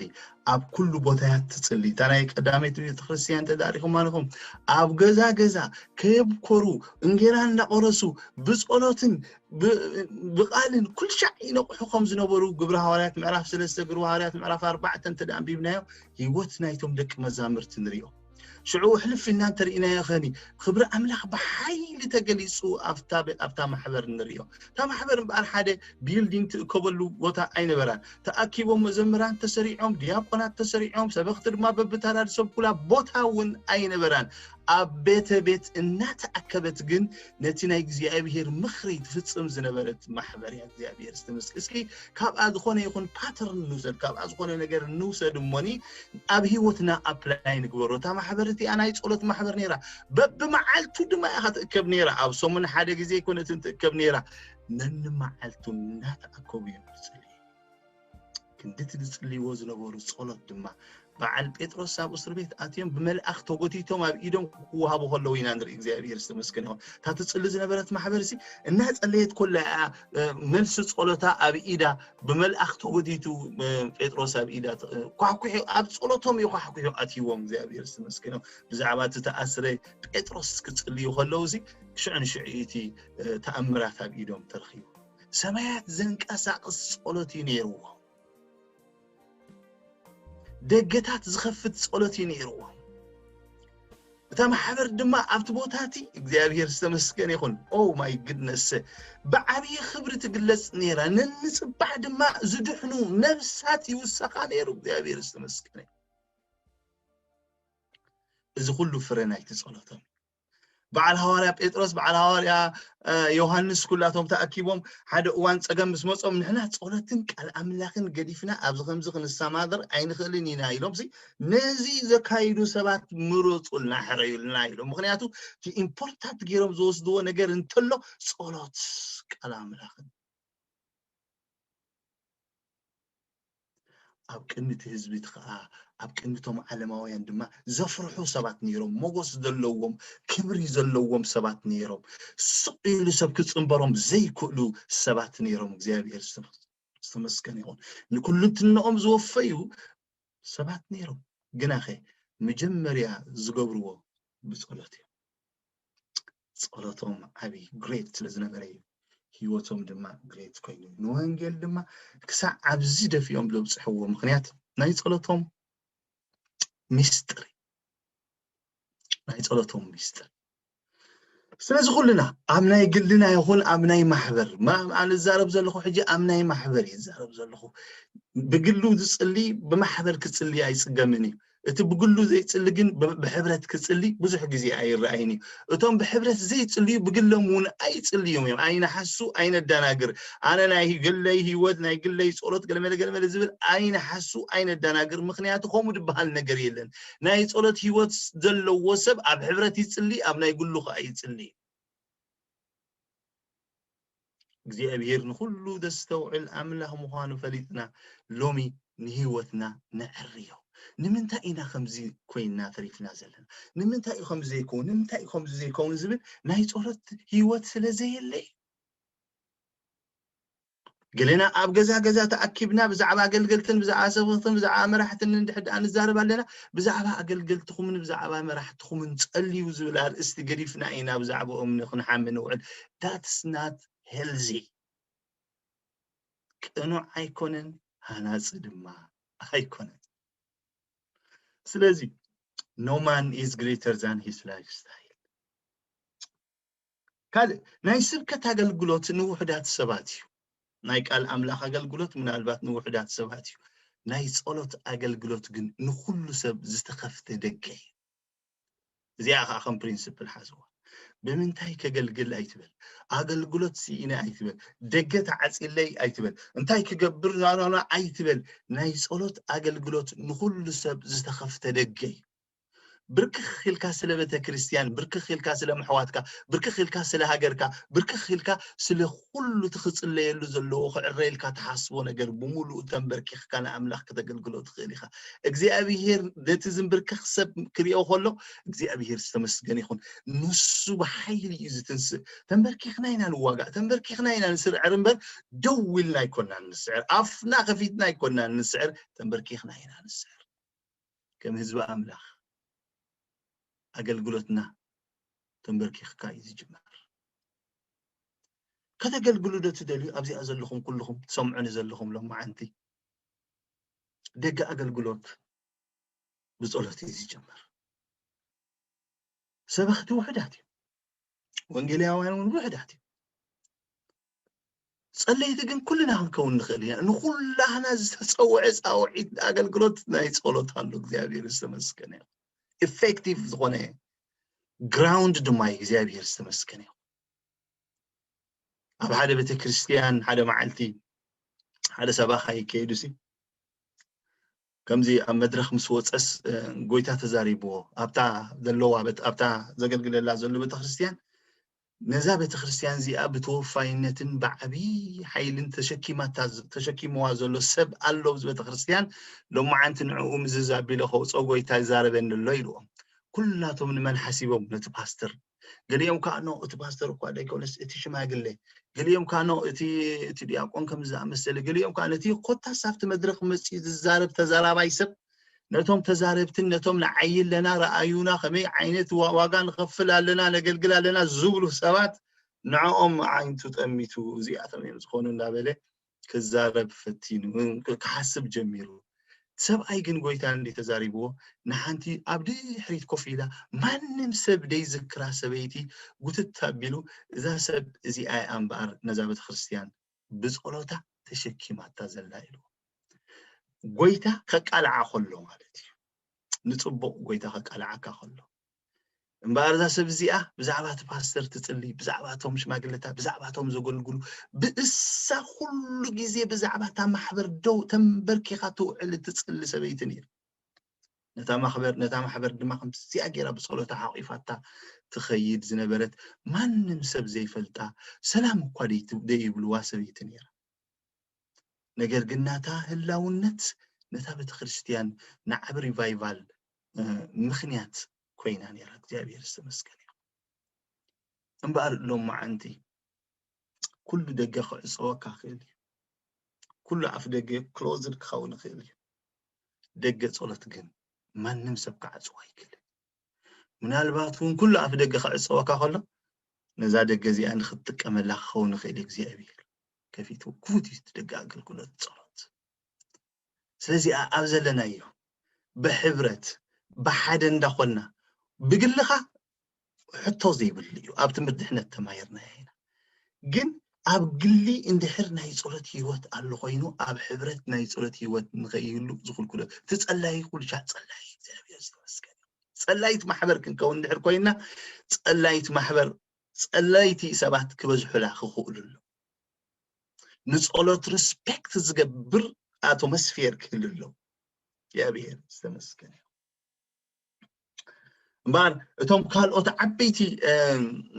ኣብ ኩሉ ቦታያት ትጽሊ። እታ ናይ ቀዳመይቲ ቤተ ክርስቲያን ተዳሪኹም ኣለኹም፣ ኣብ ገዛ ገዛ ከየብኮሩ እንጌራ እንዳቆረሱ ብጸሎትን ብ-፣ ብቓልን ኩልሻዕ ይነቕሑ ከም ዝነበሩ ግብሪ ሃዋርያት ምዕራፍ ሰለስተ፣ ግብሪ ሃዋርያት ምዕራፍ ኣርባዕተ እንተ ደኣ ኣንቢብናዮ፣ ህይወት ናይቶም ደቂ መዛምርቲ ንሪኦ። ሽዑ ሕልፍ ኢልና እንተርኢናዮ ኸኒ ክብሪ ኣምላኽ ብሓይሊ ተገሊጹ ኣብታ ማሕበር ንርእዮ። እታ ማሕበር እምበኣር ሓደ ቢልዲንግ ትእከበሉ ቦታ ኣይነበራን። ተኣኪቦም መዘምራን ተሰሪዖም፣ ዲያቆናት ተሰሪዖም፣ ሰበኽቲ ድማ በብታራ ዝሰብኩላ ቦታ እውን ኣይነበራን። ኣብ ቤተ ቤት እናተኣከበት ግን ነቲ ናይ እግዚኣብሔር ምኽሪ ትፍጽም ዝነበረት ማሕበር እያ። እግዚኣብሔር ዝተመስገን። እስኪ ካብኣ ዝኾነ ይኹን ፓተርን ንውሰድ፣ ካብኣ ዝኾነ ነገር ንውሰድ እሞኒ ኣብ ህይወትና ኣፕላይ ንግበሮ። እታ ማሕበር እቲኣ ናይ ጸሎት ማሕበር ነይራ። በብመዓልቱ ድማ እያ ትእከብ ነይራ። ኣብ ሰሙን ሓደ ግዜ ኣይኮነትን ትእከብ ነይራ። ነንመዓልቱ እናተኣከቡ እዮም ዝጽልዩ። ክንድቲ ዝጽልይዎ ዝነበሩ ጸሎት ድማ በዓል ጴጥሮስ ኣብ እስር ቤት ኣትዮም ብመልኣኽ ተጎቲቶም ኣብ ኢዶም ክወሃቡ ከለዉ ኢና ንርኢ። እግዚኣብሔር ዝተመስገነ ይኹን። እታ ትጽሊ ዝነበረት ማሕበር ሲ እናጸለየት ኮላ እያ፣ እ፣ መልሲ ጸሎታ ኣብ ኢዳ ብመልኣኽ ተጎቲቱ፣ እ፣ ጴጥሮስ ኣብ ኢዳ ተ-፣ እ፣ ኳሕኩሑ ኣብ ጸሎቶም እዩ ኳሕኩሑ ኣትይዎም። እግዚኣብሔር ዝተመስገነ ይኹን። ብዛዕባ እቲ ተኣስረ ጴጥሮስ ክጽልዩ ከለዉ ሲ ሽዑ ንሽዑ እቲ፣ እ፣ ተኣምራት ኣብ ኢዶም ተረኺቡ። ሰማያት ዘንቀሳቕስ ጸሎት እዩ ነይርዎ። ደገታት ዝኸፍት ጸሎት እዩ ነይርዎ። እታ ማሕበር ድማ ኣብቲ ቦታ እቲ እግዚኣብሔር ዝተመስገነ ይኹን። ኦ ማይ ግድነስ ብዓብዪ ክብሪ ትግለጽ ነይራ። ነንጽባሕ ድማ ዝድሕኑ ነብሳት ይውሰኻ ነይሩ። እግዚኣብሔር ዝተመስገነ። እዚ ኩሉ ፍረ ናይቲ ጸሎቶም። በዓል ሃዋርያ ጴጥሮስ፣ በዓል ሃዋርያ፣ እ፣ ዮሃንስ ኩላቶም ተኣኪቦም ሓደ እዋን ጸገም ምስ መጾም ንሕና ጸሎትን ቃል ኣምላኽን ገዲፍና ኣብዚ ከምዚ ክንሰማደር ኣይንኽእልን ኢና ኢሎም ሲ ነዚ ዘካይዱ ሰባት ምረጹልና፣ ሕረዩልና ኢሎም። ምኽንያቱ እቲ ኢምፖርታንት ገይሮም ዝወስድዎ ነገር እንተሎ ጸሎት ቃል ኣምላኽን። ኣብ ቅድሚ እቲ ህዝቢ እቲ ኸኣ ኣብ ቅድሚ እቶም ዓለማውያን ድማ ዘፍርሑ ሰባት ነይሮም። ሞገስ ዘለዎም፣ ክብሪ ዘለዎም ሰባት ነይሮም። ስቕ ኢሉ ሰብ ክጽንበሮም ዘይክእሉ ሰባት ነይሮም። እግዚኣብሔር ዝተመ-፣ ዝተመስገነ ይኹን። ንኩልንትንኦም ዝወፈዩ ሰባት ነይሮም። ግናኸ መጀመርያ ዝገብርዎ ብጸሎት እዩ። ጸሎቶም ዓቢ ግሬት ስለ ዝነበረ እዩ። ህይወቶም ድማ ግሬት ኮይኑ እዩ። ንወንጌል ድማ ክሳዕ ኣብዚ ደፊኦም ዘብጽሕዎ ምኽንያት ናይ ጸሎቶም ሚስጥር እዩ። ናይ ጸሎቶም ሚስጥር። ስለዚ ኩልና ኣብ ናይ ግልና ይኹን ኣብ ናይ ማሕበር፣ ማ-፣ ኣነ ዝዛረብ ዘለኹ ሕጂ ኣብ ናይ ማሕበር እዩ ዝዛረብ ዘለኹ። ብግሉ ዝጽሊ ብማሕበር ክጽሊ ኣይጽገምን እዩ። እቲ ብግሉ ዘይጽሊ ግን ብ-፣ ብሕብረት ክጽሊ ብዙሕ ግዜ ኣይረኣይን እዩ። እቶም ብሕብረት ዘይጽልዩ ብግሎም እውን ኣይጽልዩም እዮም። ኣይነሓሱ፣ ኣይነደናግር። ኣነ ናይ ግለይ ህይወት፣ ናይ ግለይ ጸሎት ገለመለ ገለመለ ዝብል ኣይነሓሱ፣ ኣይነደናግር። ምኽንያቱ ከምኡ ዝበሃል ነገር የለን። ናይ ጸሎት ህይወት ዘለዎ ሰብ ኣብ ሕብረት ይጽሊ፣ ኣብ ናይ ግሉ ኸኣ ይጽሊ። እግዚኣብሔር ንኹሉ ዘስተውዕል ኣምላኽ ምዃኑ ፈሊጥና፣ ሎሚ ንህይወትና ነዕርዮ። ንምንታይ ኢና ከምዚ ኮይንና ተሪፍና ዘለና? ንምንታይ እዩ ከምዚ ዘይከውን? ንምንታይ እዩ ከምዚ ዘይከውን ዝብል ናይ ጸሎት ህይወት ስለ ዘየለ እዩ። ገሌና ኣብ ገዛ ገዛ ተኣኪብና ብዛዕባ ኣገልገልትን ብዛዕባ ሰበኽትን ብዛዕባ መራሕትን እንድሕር ደኣ ንዛረብ ኣለና። ብዛዕባ ኣገልገልትኹምን ብዛዕባ መራሕትኹምን ጸልዩ ዝብል ኣርእስቲ ገዲፍና ኢና ብዛዕባኦም ን-፣ ክንሓሚ ንውዕል። That's not healthy። ቅኑዕ ኣይኮነን፣ ሃናጺ ድማ ኣይኮነን። ስለዚ no man is greater than his lifestyle። ካልእ ናይ ስብከት ኣገልግሎት ንውሑዳት ሰባት እዩ። ናይ ቃል ኣምላኽ ኣገልግሎት ምናልባት ንውሑዳት ሰባት እዩ። ናይ ጸሎት ኣገልግሎት ግን ንኹሉ ሰብ ዝተኸፍተ ደገ እዩ። እዚኣ ኸዓ ከም ፕሪንስፕል ሓዝዋ። ብምንታይ ከገልግል ኣይትበል፣ ኣገልግሎት ስኢነ ኣይትበል፣ ደገ ተዓጺለይ ኣይትበል፣ እንታይ ክገብር ናናና ኣይትበል። ናይ ጸሎት ኣገልግሎት ንኹሉ ሰብ ዝተኸፍተ ደገ እዩ። ብርክኽ ኢልካ ስለ ቤተ ክርስቲያን፣ ብርክኽ ኢልካ ስለ ምሕዋትካ፣ ብርክኽ ኢልካ ስለ ሃገርካ፣ ብርክኽ ኢልካ ስለ ኩሉ እቲ ክጽለየሉ ዘለዎ ክዕረየልካ ትሓስቦ ነገር ብምሉኡ ተንበርኪኽካ ንኣምላኽ ክተገልግሎ ትኽእል ኢኻ። እግዚኣብሄር ነቲ ዝንብርከኽ ሰብ ክሪኦ ከሎ እግዚኣብሄር ዝተመስገነ ይኹን። ንሱ ብሓይሊ እዩ ዝትንስእ። ተንበርኪኽና ኢና ንዋጋእ፣ ተንበርኪኽና ኢና ንስርዕር እምበር ደው ኢልና ኣይኮናን ንስዕር። ኣፍና ከፊትና ኣይኮናን ንስዕር፣ ተንበርኪኽና ኢና ንስዕር። ከም ህዝቢ ኣምላኽ ኣገልግሎትና ተንበርኪኽካ እዩ ዝጅመር። ከተገልግሉ ዶ ትደልዩ? ኣብዚኣ ዘለኹም ኩልኹም ትሰምዑኒ ዘለኹም ሎማዓንቲ፣ ደገ ኣገልግሎት ብጸሎት እዩ ዝጅመር። ሰበኽቲ ውሕዳት እዮም። ወንጌላውያን እውን ውሕዳት እዮም። ጸለይቲ ግን ኩልና ክንከውን ንኽእል ኢና። ንኹላህና ዝተጸውዐ ጻውዒት ኣገልግሎት ናይ ጸሎት ኣሎ። እግዚኣብሔር ዝተመስገነ ይኹን። ኢፌክቲቭ ዝኾነ ግራውንድ ድማ እዩ። እግዚኣብሔር ዝተመስገነ ይኹን። ኣብ ሓደ ቤተክርስትያን ሓደ መዓልቲ ሓደ ሰባኻይ ከይዱሲ ከምዚ ኣብ መድረኽ ምስ ወፀስ ጎይታ ተዛሪብዎ ኣብታ ዘለዋ ኣብታ ዘገልግለላ ዘሎ ቤተክርስትያን ነዛ ቤተክርስትያን እዚኣ ብተወፋይነትን ብዓብዪ ሓይልን ተሸኪማታ ተሸኪምዋ ዘሎ ሰብ ኣሎ ኣብዚ ቤተክርስትያን ሎማዓንቲ ንዕኡ ምዝዝ ኣቢለ ከውፅኦ ጎይታ ይዛረበኒ ኣሎ ኢልዎም። ኩላቶም ንመን ሓሲቦም? ነቲ ፓስተር። ገሊኦም ከዓ ኖ እቲ ፓስተር እኳ ደይኮነስ እቲ ሽማግሌ፣ ገሊኦም ከዓ ኖ እቲ እቲ ዲያቆን ከም ዝኣመሰለ፣ ገሊኦም ከዓ ነቲ ኮታስ ኣብቲ መድረኽ መፂኡ ዝዛረብ ተዛራባይ ሰብ ነቶም ተዛረብትን ነቶም ንዓይ ኣለና ረኣዩና ከመይ ዓይነት ዋጋ ንኸፍል ኣለና ነገልግል ኣለና ዝብሉ ሰባት ንዕኦም ዓይንቱ ጠሚቱ እዚኣቶም እዮም ዝኾኑ እንዳበለ ክዛረብ ፈቲኑ ክሓስብ ጀሚሩ። ሰብኣይ ግን ጎይታ እንዲ ተዛሪብዎ ንሓንቲ ኣብ ድሕሪት ኮፍ ኢላ ማንም ሰብ ደይዝክራ ሰበይቲ ጉትት ኣቢሉ እዛ ሰብ እዚኣ እያ እምበኣር ነዛ ቤተክርስትያን ብጸሎታ ተሸኪማታ ዘላ ኢልዎ። ጎይታ ከቃልዓ ከሎ ማለት እዩ። ንጽቡቕ ጎይታ ከቃልዓካ ከሎ እምበኣር እዛ ሰብ እዚኣ ብዛዕባ እቲ ፓስተር ትጽሊ፣ ብዛዕባ እቶም ሽማግለታት፣ ብዛዕባ እቶም ዘገልግሉ፣ ብእሳ ኩሉ ግዜ ብዛዕባ እታ ማሕበር ደው ተንበርኪኻ ትውዕል እትጽሊ ሰበይቲ ነይራ። ነታ ማሕበር ነታ ማሕበር ድማ ከምዚኣ ገይራ ብጸሎታ ሓቂፋታ ትኸይድ ዝነበረት ማንም ሰብ ዘይፈልጣ ሰላም እኳ ደይብልዋ ሰበይቲ ነይራ። ነገር ግን ናታ ህላውነት ነታ ቤተክርስትያን ንዓብ ሪቫይቫል ምክንያት ኮይና ነይራ። እግዚኣብሔር ዝተመስገነ ይኹን። እምበኣር ሎም መዓንቲ ኩሉ ደገ ክዕፀወካ ክእል እዩ። ኩሉ ኣፍ ደገ ክሎዝድ ክኸውን ይኽእል እዩ። ደገ ጸሎት ግን ማንም ሰብ ክዓጽዎ ኣይክእልን። ምናልባት እውን ኩሉ ኣፍ ደገ ክዕጸወካ ከሎ ነዛ ደገ እዚኣ ንክትጥቀመላ ክኸውን ይኽእል እዩ። እግዚኣብሔር ከፊቱ ክፉት እዩ እቲ ደገ ኣገልግሎት ጸሎት። ስለዚ ኣብ ዘለናዮ ብሕብረት ብሓደ እንዳኾንና ብግልኻ ሕቶ ዘይብሉ እዩ። ኣብ ትምህርቲ ድሕነት ተማሂርናዮ ኢና። ግን ኣብ ግሊ እንድሕር ናይ ጸሎት ህይወት ኣሎ ኮይኑ ኣብ ሕብረት ናይ ጸሎት ህይወት ንኸይህሉ ዝኽልክሎ እቲ ጸላይ ኩሉ ሻዕ ጸላይ እግዚኣብሔር ዝተመስገነ። ጸላይት ማሕበር ክንከውን እንድሕር ኮይና ጸላይት ማሕበር ጸላይቲ ሰባት ክበዝሑላ ክኽእሉ ኣሎ። ንጸሎት ሪስፔክት ዝገብር ኣቶሞስፌር ክህሉ ኣሎ። እግዚኣብሔር ዝተመስገነ። እምበኣር እቶም ካልኦት ዓበይቲ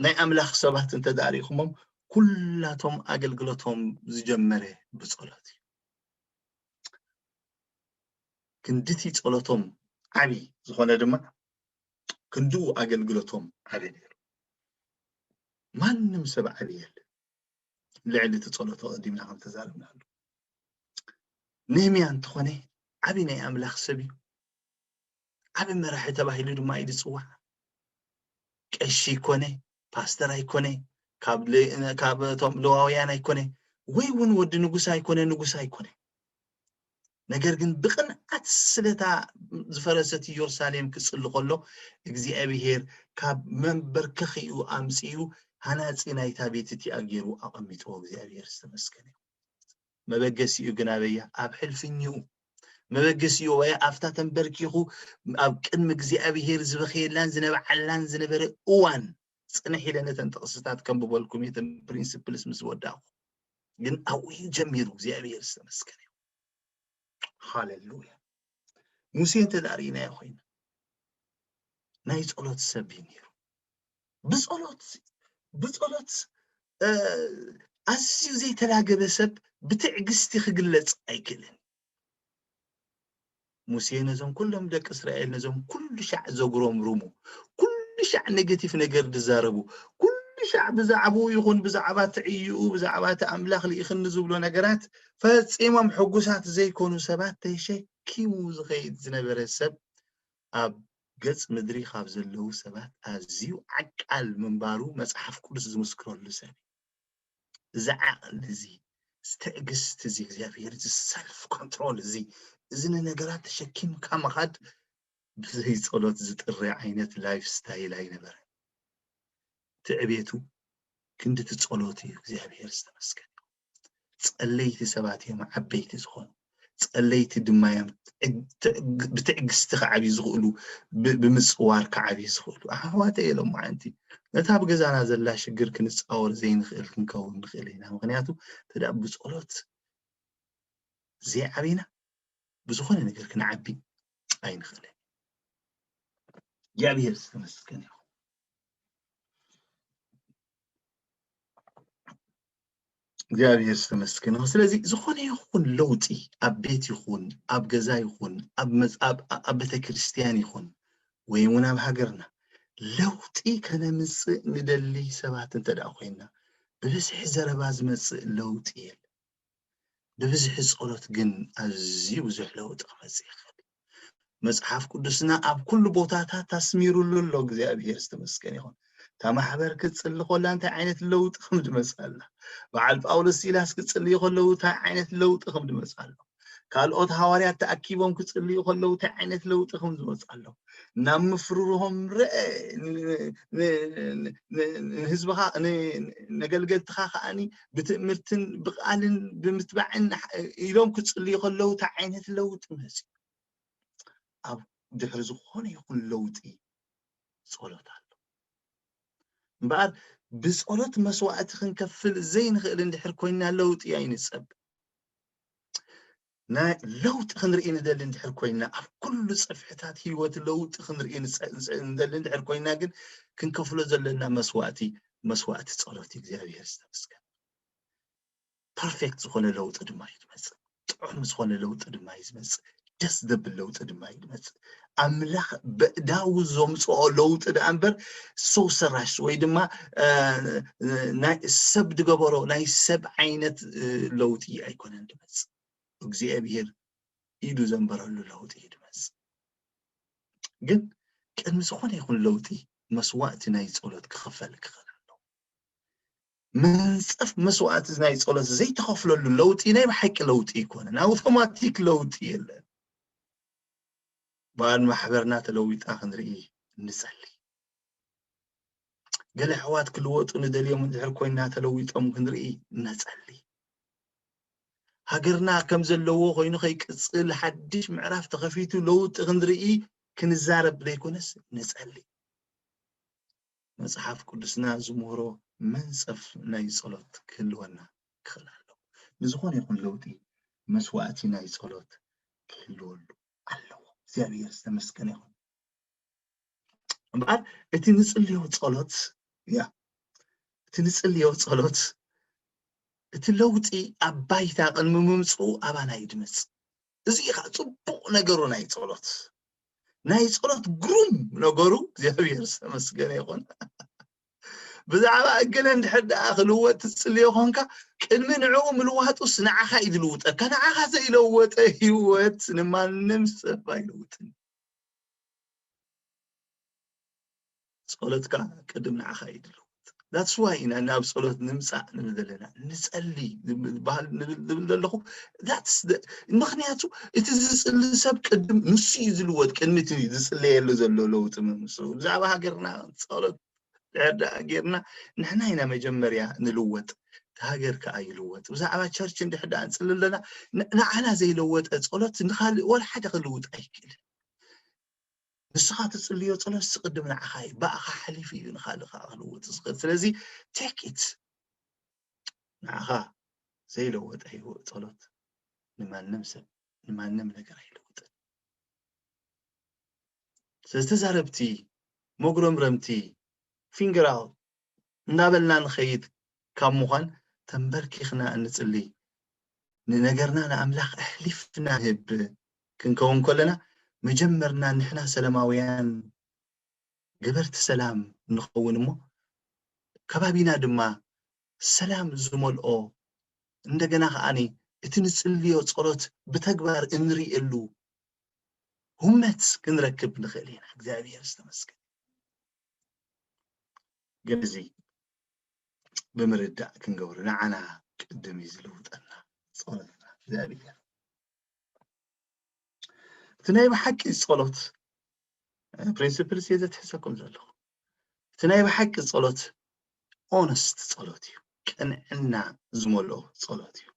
ናይ ኣምላኽ ሰባት እንተዳሪኹሞም ኩላቶም ኣገልግሎቶም ዝጀመረ ብጸሎት እዩ። ክንድቲ ጸሎቶም ዓቢ ዝኾነ ድማ ክንድኡ ኣገልግሎቶም ዓቢ ነይሩ። ማንም ሰብ ዓቢ የለ ልዕሊ እቲ ጸሎት ቀዲምና ከም ተዛረብናሉ። ነህምያ እንተኾነ ዓቢ ናይ ኣምላኽ ሰብ እዩ። ዓቢ መራሒ ተባሂሉ ድማ እዩ ዝጽዋዕ። ቀሺ ኣይኮነ፣ ፓስተር ኣይኮነ፣ ካብ ለ- ካብ እቶም ለዋውያን ኣይኮነ፣ ወይ እውን ወዲ ንጉስ ኣይኮነ፣ ንጉስ ኣይኮነ። ነገር ግን ብቕንዓት ስለታ ዝፈረሰት ኢየሩሳሌም ክጽሊ ከሎ እግዚኣብሄር ካብ መንበርከኺኡ ኣምጺኡ ሃናጺ ናይታ ቤት እቲኣ ገይሩ ኣቐሚጥዎ። እግዚኣብሄር ዝተመስገነ ይኹን። መበገሲኡ ግን ኣበያ ኣብ ሕልፍኝኡ መበገሲኡ ወይ ኣብታ ተንበርኪኹ ኣብ ቅድሚ እግዚኣብሄር ዝበኸየላን ዝነብዓላን ዝነበረ እዋን ጽንሕ ኢለ ነተን ጥቕስታት ከንብበልኩም እየ እተን ፕሪንስፕልስ ምስ ወዳእኩ ግን ኣብኡ እዩ ጀሚሩ እግዚኣብሄር ዝተመስገነ ሃሌሉያ ሙሴ እንተ ዳርኢናዮ ኮይና ናይ ጸሎት ሰብ እዩ ነይሩ ብጸሎት ብጸሎት ኣዝዩ ዘይተላገበ ሰብ ብትዕግስቲ ክግለጽ ኣይክእልን ሙሴ ነዞም ኩሎም ደቂ እስራኤል ነዞም ኩሉ ሻዕ ዘጉሮምርሙ ኩሉ ሻዕ ኔጌቲቭ ነገር ዝዛረቡ ኩሉ ሻዕ ብዛዕባኡ ይኹን ብዛዕባ ትዕይኡ ብዛዕባ እቲ ኣምላኽ ልኢኽኒ ዝብሎ ነገራት ፈጺሞም ሕጉሳት ዘይኮኑ ሰባት ተሸኪሙ ዝኸይድ ዝነበረ ሰብ ኣብ ገጽ ምድሪ ካብ ዘለዉ ሰባት ኣዝዩ ዓቃል ምንባሩ መጽሓፍ ቅዱስ ዝምስክረሉ ሰብ እዩ። እዚ ዓቕሊ እዚ እዚ ትዕግስቲ እዚ እግዚኣብሔር እዚ ሰልፍ ኮንትሮል እዚ እዚ ንነገራት ተሸኪምካ ምኻድ ብዘይ ጸሎት ዝጥሪ ዓይነት ላይፍ ስታይል ኣይነበረን። ትዕቤቱ ክንድቲ ጸሎት እዩ። እግዚኣብሔር ዝተመስገን። ጸለይቲ ሰባት እዮም ዓበይቲ ዝኾኑ። ጸለይቲ ድማ እዮም ትዕግ- ትዕግ- ብትዕግስቲ ክዓብዩ ዝኽእሉ፣ ብ- ብምጽዋር ክዓብዩ ዝኽእሉ። ኣሕዋተይ እዮም ሎማዓንቲ ነታ ኣብ ገዛና ዘላ ሽግር ክንጻወር ዘይንኽእል ክንከውን ንኽእል ኢና። ምኽንያቱ እንተ ደኣ ብጸሎት ዘይዓቢና ብዝኾነ ነገር ክንዓቢ ኣይንኽእልን። እግዚኣብሔር ዝተመስገነ ይኹን። እግዚኣብሔር ዝተመስገነ ይኹን። ስለዚ ዝኾነ ይኹን ለውጢ ኣብ ቤት ይኹን ኣብ ገዛ ይኹን ኣብ መጽ- ኣብ ኣብ ቤተ ክርስቲያን ይኹን ወይ እውን ኣብ ሃገርና ለውጢ ከነምጽእ ንደሊ ሰባት እንተ ደኣ ኮይና ብብዝሒ ዘረባ ዝመጽእ ለውጢ የለን። ብብዝሒ ጸሎት ግን ኣዝዩ ብዙሕ ለውጢ ክመጽእ ይኽእል። መጽሓፍ ቅዱስና ኣብ ኩሉ ቦታታት ኣስሚሩሉ ኣሎ። እግዚኣብሔር ዝተመስገነ ይኹን። እታ ማሕበር ክትጽሊ ከላ እንታይ ዓይነት ለውጢ ከም ዝመጽእ ኣላ። በዓል ጳውሎስ ሲላስ ክጽልዩ ከለዉ እንታይ ዓይነት ለውጢ ከም ዝመጽእ ኣሎ። ካልኦት ሃዋርያት ተኣኪቦም ክጽልዩ ከለዉ እንታይ ዓይነት ለውጢ ከም ዝመጽእ ኣሎ። ናብ ምፍርርሆም ርአ ንህዝብኻ ነገልገልትኻ ከዓኒ ብትእምርትን ብቃልን ብምትባዕን ኢሎም ክጽልዩ ከለዉ እንታይ ዓይነት ለውጢ መጽ ኣብ ድሕሪ ዝኾነ ይኹን ለውጢ ጸሎት ኣሎ እምበኣር ብጸሎት መስዋዕቲ ክንከፍል ዘይንኽእል እንድሕር ኮይና ለውጢ ኣይንጸብ ናይ ለውጢ ክንርኢ ንደሊ እንድሕር ኮይና ኣብ ኩሉ ጸፍሕታት ህይወት ለውጢ ክንርኢ ንደሊ እንድሕር ኮይና ግን ክንከፍሎ ዘለና መስዋዕቲ መስዋዕቲ ጸሎት እግዚኣብሔር ዝተመስገን ፐርፌክት ዝኾነ ለውጢ ድማ እዩ ዝመፅእ ጥዑም ዝኾነ ለውጢ ድማ እዩ ዝመፅእ ደስ ዘብል ለውጢ ድማ እዩ ዝመፅእ ኣምላኽ በእዳው ዘምፅኦ ለውጢ ደኣ እምበር ሰው ሰራሽ ወይ ድማ ሰብ ዝገበሮ ናይ ሰብ ዓይነት ለውጢ ኣይኮነን ዝመፅእ እግዚኣብሔር ኢዱ ዘንበረሉ ለውጢ እዩ ዝመፅእ ግን ቅድሚ ዝኾነ ይኹን ለውጢ መስዋዕቲ ናይ ፀሎት ክኽፈል ክኽእል ኣለዎ መንፀፍ መስዋዕቲ ናይ ፀሎት ዘይተኸፍለሉ ለውጢ ናይ ብሓቂ ለውጢ ኣይኮነን ኣውቶማቲክ ለውጢ የለን በዓል ማሕበርና ተለዊጣ ክንርኢ ንፀሊ ገለ ኣሕዋት ክልወጡ ንደልዮም እንድሕር ኮይና ተለዊጦም ክንርኢ ነፀሊ ሃገርና ከም ዘለዎ ኮይኑ ከይቅፅል ሓድሽ ምዕራፍ ተኸፊቱ ለውጢ ክንርኢ ክንዛረብ ዘይኮነስ ንፀሊ መፅሓፍ ቅዱስና ዝምህሮ መንፀፍ ናይ ፀሎት ክህልወና ክኽእል ኣለዎ ንዝኾነ ይኹን ለውጢ መስዋዕቲ ናይ ፀሎት ክህልወሉ ኣለዎ እግዚኣብሔር ዝተመስገነ ይኹን እምበኣር እቲ ንፅልዮ ፀሎት ያ እቲ ንፅልዮ ፀሎት እቲ ለውጢ ኣብ ባይታ ቅድሚ ምምፅኡ ኣባና እዩ ድመፅእ እዚ ከዓ ፅቡቕ ነገሩ ናይ ፀሎት ናይ ፀሎት ግሩም ነገሩ እግዚኣብሔር ዝተመስገነ ይኹን ብዛዕባ እገለ እንድሕር ደኣ ክልወጥ ትፅልዮ ኮንካ ቅድሚ ንዕኡ ምልዋጡስ ንዓኻ እዩ ዝልውጠካ ንዓኻ ዘይለወጠ ህይወት ንማንም ሰብ ኣይልውጥን ጸሎትካ ቅድም ንዓኻ እዩ ድልውጥ that's why ኢና ናብ ጸሎት ንምጻእ ንብል ዘለና ንጸሊ ዝብል ዘለኹ ምክንያቱ እቲ ዝጽሊ ሰብ ቅድም ንሱ እዩ ዝልወጥ ቅድሚ እቲ ዝጽለየሉ ዘሎ ለውጢ ምምስኡ ብዛዕባ ሃገርና ጸሎት ድሕር ደኣ ጌርና ንሕና ኢና መጀመርያ ንልወጥ እቲ ሃገር ከኣ ይልወጥ ብዛዕባ ቸርች እንድሕር ደኣ ንጽሊ ኣለና ንዓና ዘይለወጠ ጸሎት ንኻልእ ወላ ሓደ ክልውጥ ኣይክእልን ንስኻ ትጽልዮ ጸሎት ዝቕድም ንዓኻ እዩ። ብኣኻ ሓሊፉ እዩ ንኻልእ ከዓ ክልውጥ ዝኽእል። ስለዚ take it ንዓኻ ዘይለወጠ ህይወት ጸሎት ንማንም ሰብ ንማንም ነገር ኣይለውጥን። ስለዚ ተዛረብቲ፣ መጉረምረምቲ፣ finger out እናበልና ንኸይድ ካብ ምዃን ተንበርኪኽና እንጽሊ ንነገርና ንኣምላኽ ኣሕሊፍና ንህብ ክንከውን ከለና መጀመርና ንሕና ሰላማውያን ገበርቲ ሰላም ንኸውን እሞ ከባቢና ድማ ሰላም ዝመልኦ እንደገና ከዓኒ እቲ ንጽልዮ ጸሎት ብተግባር እንርእየሉ ሁመት ክንረክብ ንኽእል ኢና እግዚኣብሔር ዝተመስገን ግን እዚ ብምርዳእ ክንገብሮ ንዓና ቅድም እዩ ዝልውጠና ጸሎትና እግዚኣብሔር እቲ ናይ ብሓቂ ጸሎት principles እየ ዘትሕዘኩም ዘለኹ። እቲ ናይ ብሓቂ ጸሎት honest ጸሎት እዩ። ቅንዕና ዝመልኦ ጸሎት እዩ።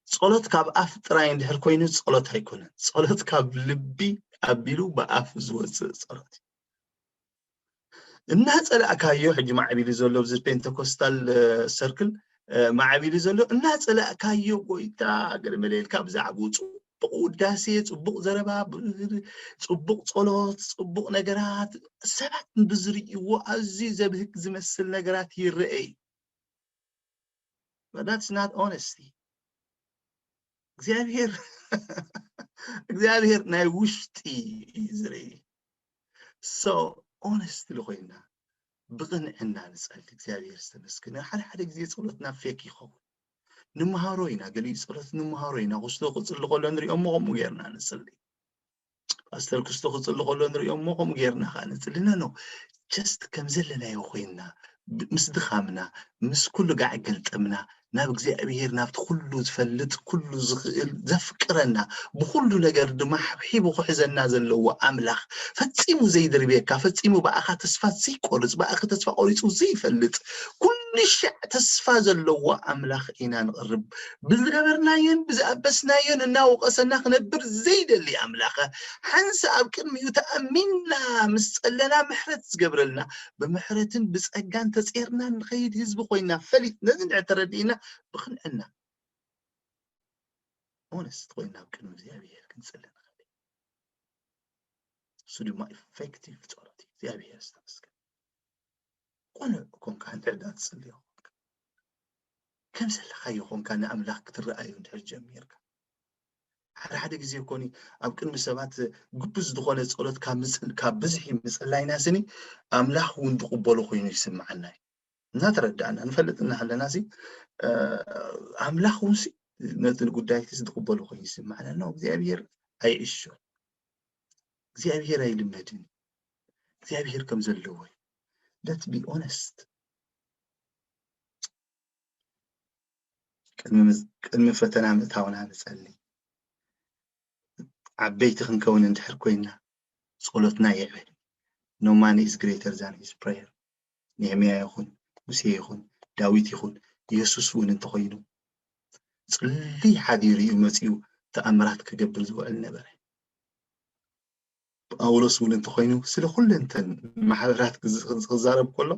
ጸሎት ካብ ኣፍ ጥራይ እንድሕር ኮይኑ ጸሎት ኣይኮነን። ጸሎት ካብ ልቢ ኣቢሉ ብኣፍ ዝወፅእ ጸሎት እዩ። እናጸላእካዮ፣ ሕጂ ማዕቢሉ ዘሎ ኣብዚ ፔንቴኮስታል ሰርክል ማዕቢሉ ዘሎ፣ እናጸላእካዮ፣ ጎይታ፣ ገለ መለ ኢልካ ብዛዕባኡ ጽቡቕ ውዳሴ፣ ጽቡቕ ዘረባ፣ ጽቡቕ ጸሎት፣ ጽቡቕ ነገራት ሰባት ብዝርእይዎ ኣዝዩ ዘብህግ ዝመስል ነገራት ይረአ እዩ። But that's not honesty። እግዚኣብሔር እግዚኣብሔር ናይ ውሽጢ እዩ ዝርኢ። So honestly ኮይና ብቕንዕና ንጸሊ። እግዚኣብሔር ዝተመስገነ። ሓደ ሓደ ግዜ ጸሎትና ፌክ ይኸውን። ንምሃሮ ኢና፣ ገሊኡ ጸሎት ንምሃሮ ኢና። ክስቶ ክጽሊ ከሎ ንሪኦሞ ከምኡ ጌርና ንጽሊ። ፓስተር ክስቶ ክጽሊ ከሎ ንሪኦሞ ከምኡ ጌርና ከዓ ንጽሊ። ኖ ኖ፣ just ከም ዘለናዮ ኮይንና፣ ምስ ድኻምና፣ ምስ ኩሉ ጋዕ ገልጠምና ናብ እግዚኣብሔር፣ ናብቲ ኩሉ ዝፈልጥ፣ ኩሉ ዝኽእል፣ ዘፍቅረና፣ ብኩሉ ነገር ድማ ሓብሒቡ ክሕዘና ዘለዎ ኣምላኽ፣ ፈጺሙ ዘይድርብየካ፣ ፈጺሙ ብኣኻ ተስፋ ዘይቆርጽ፣ ብኣኺ ተስፋ ቆሪጹ ዘይፈልጥ፣ ኩሉ ሻዕ ተስፋ ዘለዎ ኣምላኽ ኢና ንቕርብ። ብዝገበርናዮን ብዝኣበስናዮን እናወቐሰና ክነብር ዘይደሊ ኣምላኸ፣ ሓንሳእ ኣብ ቅድሚኡ ተኣሚንና ምስ ጸለና ምሕረት ዝገብረልና፣ ብምሕረትን ብጸጋን ተጼርና ንኸይድ ህዝቢ ኮይና ፈሊጥ ነዚ እንድሕር ተረዲእና ብቕንዕና honest ኮይና ኣብ ቅድሚ እግዚኣብሔር ክንጽሊ ንኽእል። እሱ ድማ ኢፌክቲቭ ጸሎት እዩ። እግዚኣብሔር ዝተመስገን። ቆኑዕ ኮንካ እንድሕር ዳ ትጽልዮ ኮንካ፣ ከም ዘለኻዮ ኮንካ ንኣምላኽ ክትረኣዮ እንድሕር ጀሚርካ፣ ሓደ ሓደ ግዜ ኮኒ ኣብ ቅድሚ ሰባት ግቡዝ ዝኾነ ጸሎት ካብ ምጽል-፣ ካብ ብዝሒ ምጽላይና ስኒ ኣምላኽ እውን ዝቕበሎ ኮይኑ ይስምዓና እዩ። እናተረዳእና ንፈልጥ እናሃለና ሲ፣ እ፣ ኣምላኽ እውን ሲ ነቲ ጉዳይ ሲ ዝቕበሎ ኮይኑ ይስምዓና። ኖ፣ እግዚኣብሔር ኣይእሾ፣ እግዚኣብሔር ኣይልመድን፣ እግዚኣብሔር ከም ዘለዎ እዩ። Let's be honest። ቅድሚ ምዝ-፣ ቅድሚ ፈተና ምእታውና ንጸሊ። ዓበይቲ ክንከውን እንድሕር ኮይና ጸሎትና ይዕበ። No man is greater than his prayer። ነህምያ ይኹን፣ ሙሴ ይኹን፣ ዳዊት ይኹን፣ ኢየሱስ እውን እንተኾይኑ ጽልይ ሓዲሩ እዩ መጺኡ ተኣምራት ክገብር ዝውዕል ነበረ። ጳውሎስ እውን እንተኾይኑ ስለ ኩለንተን ማሕበራት ክዝ-፣ ክዛረብ ከሎ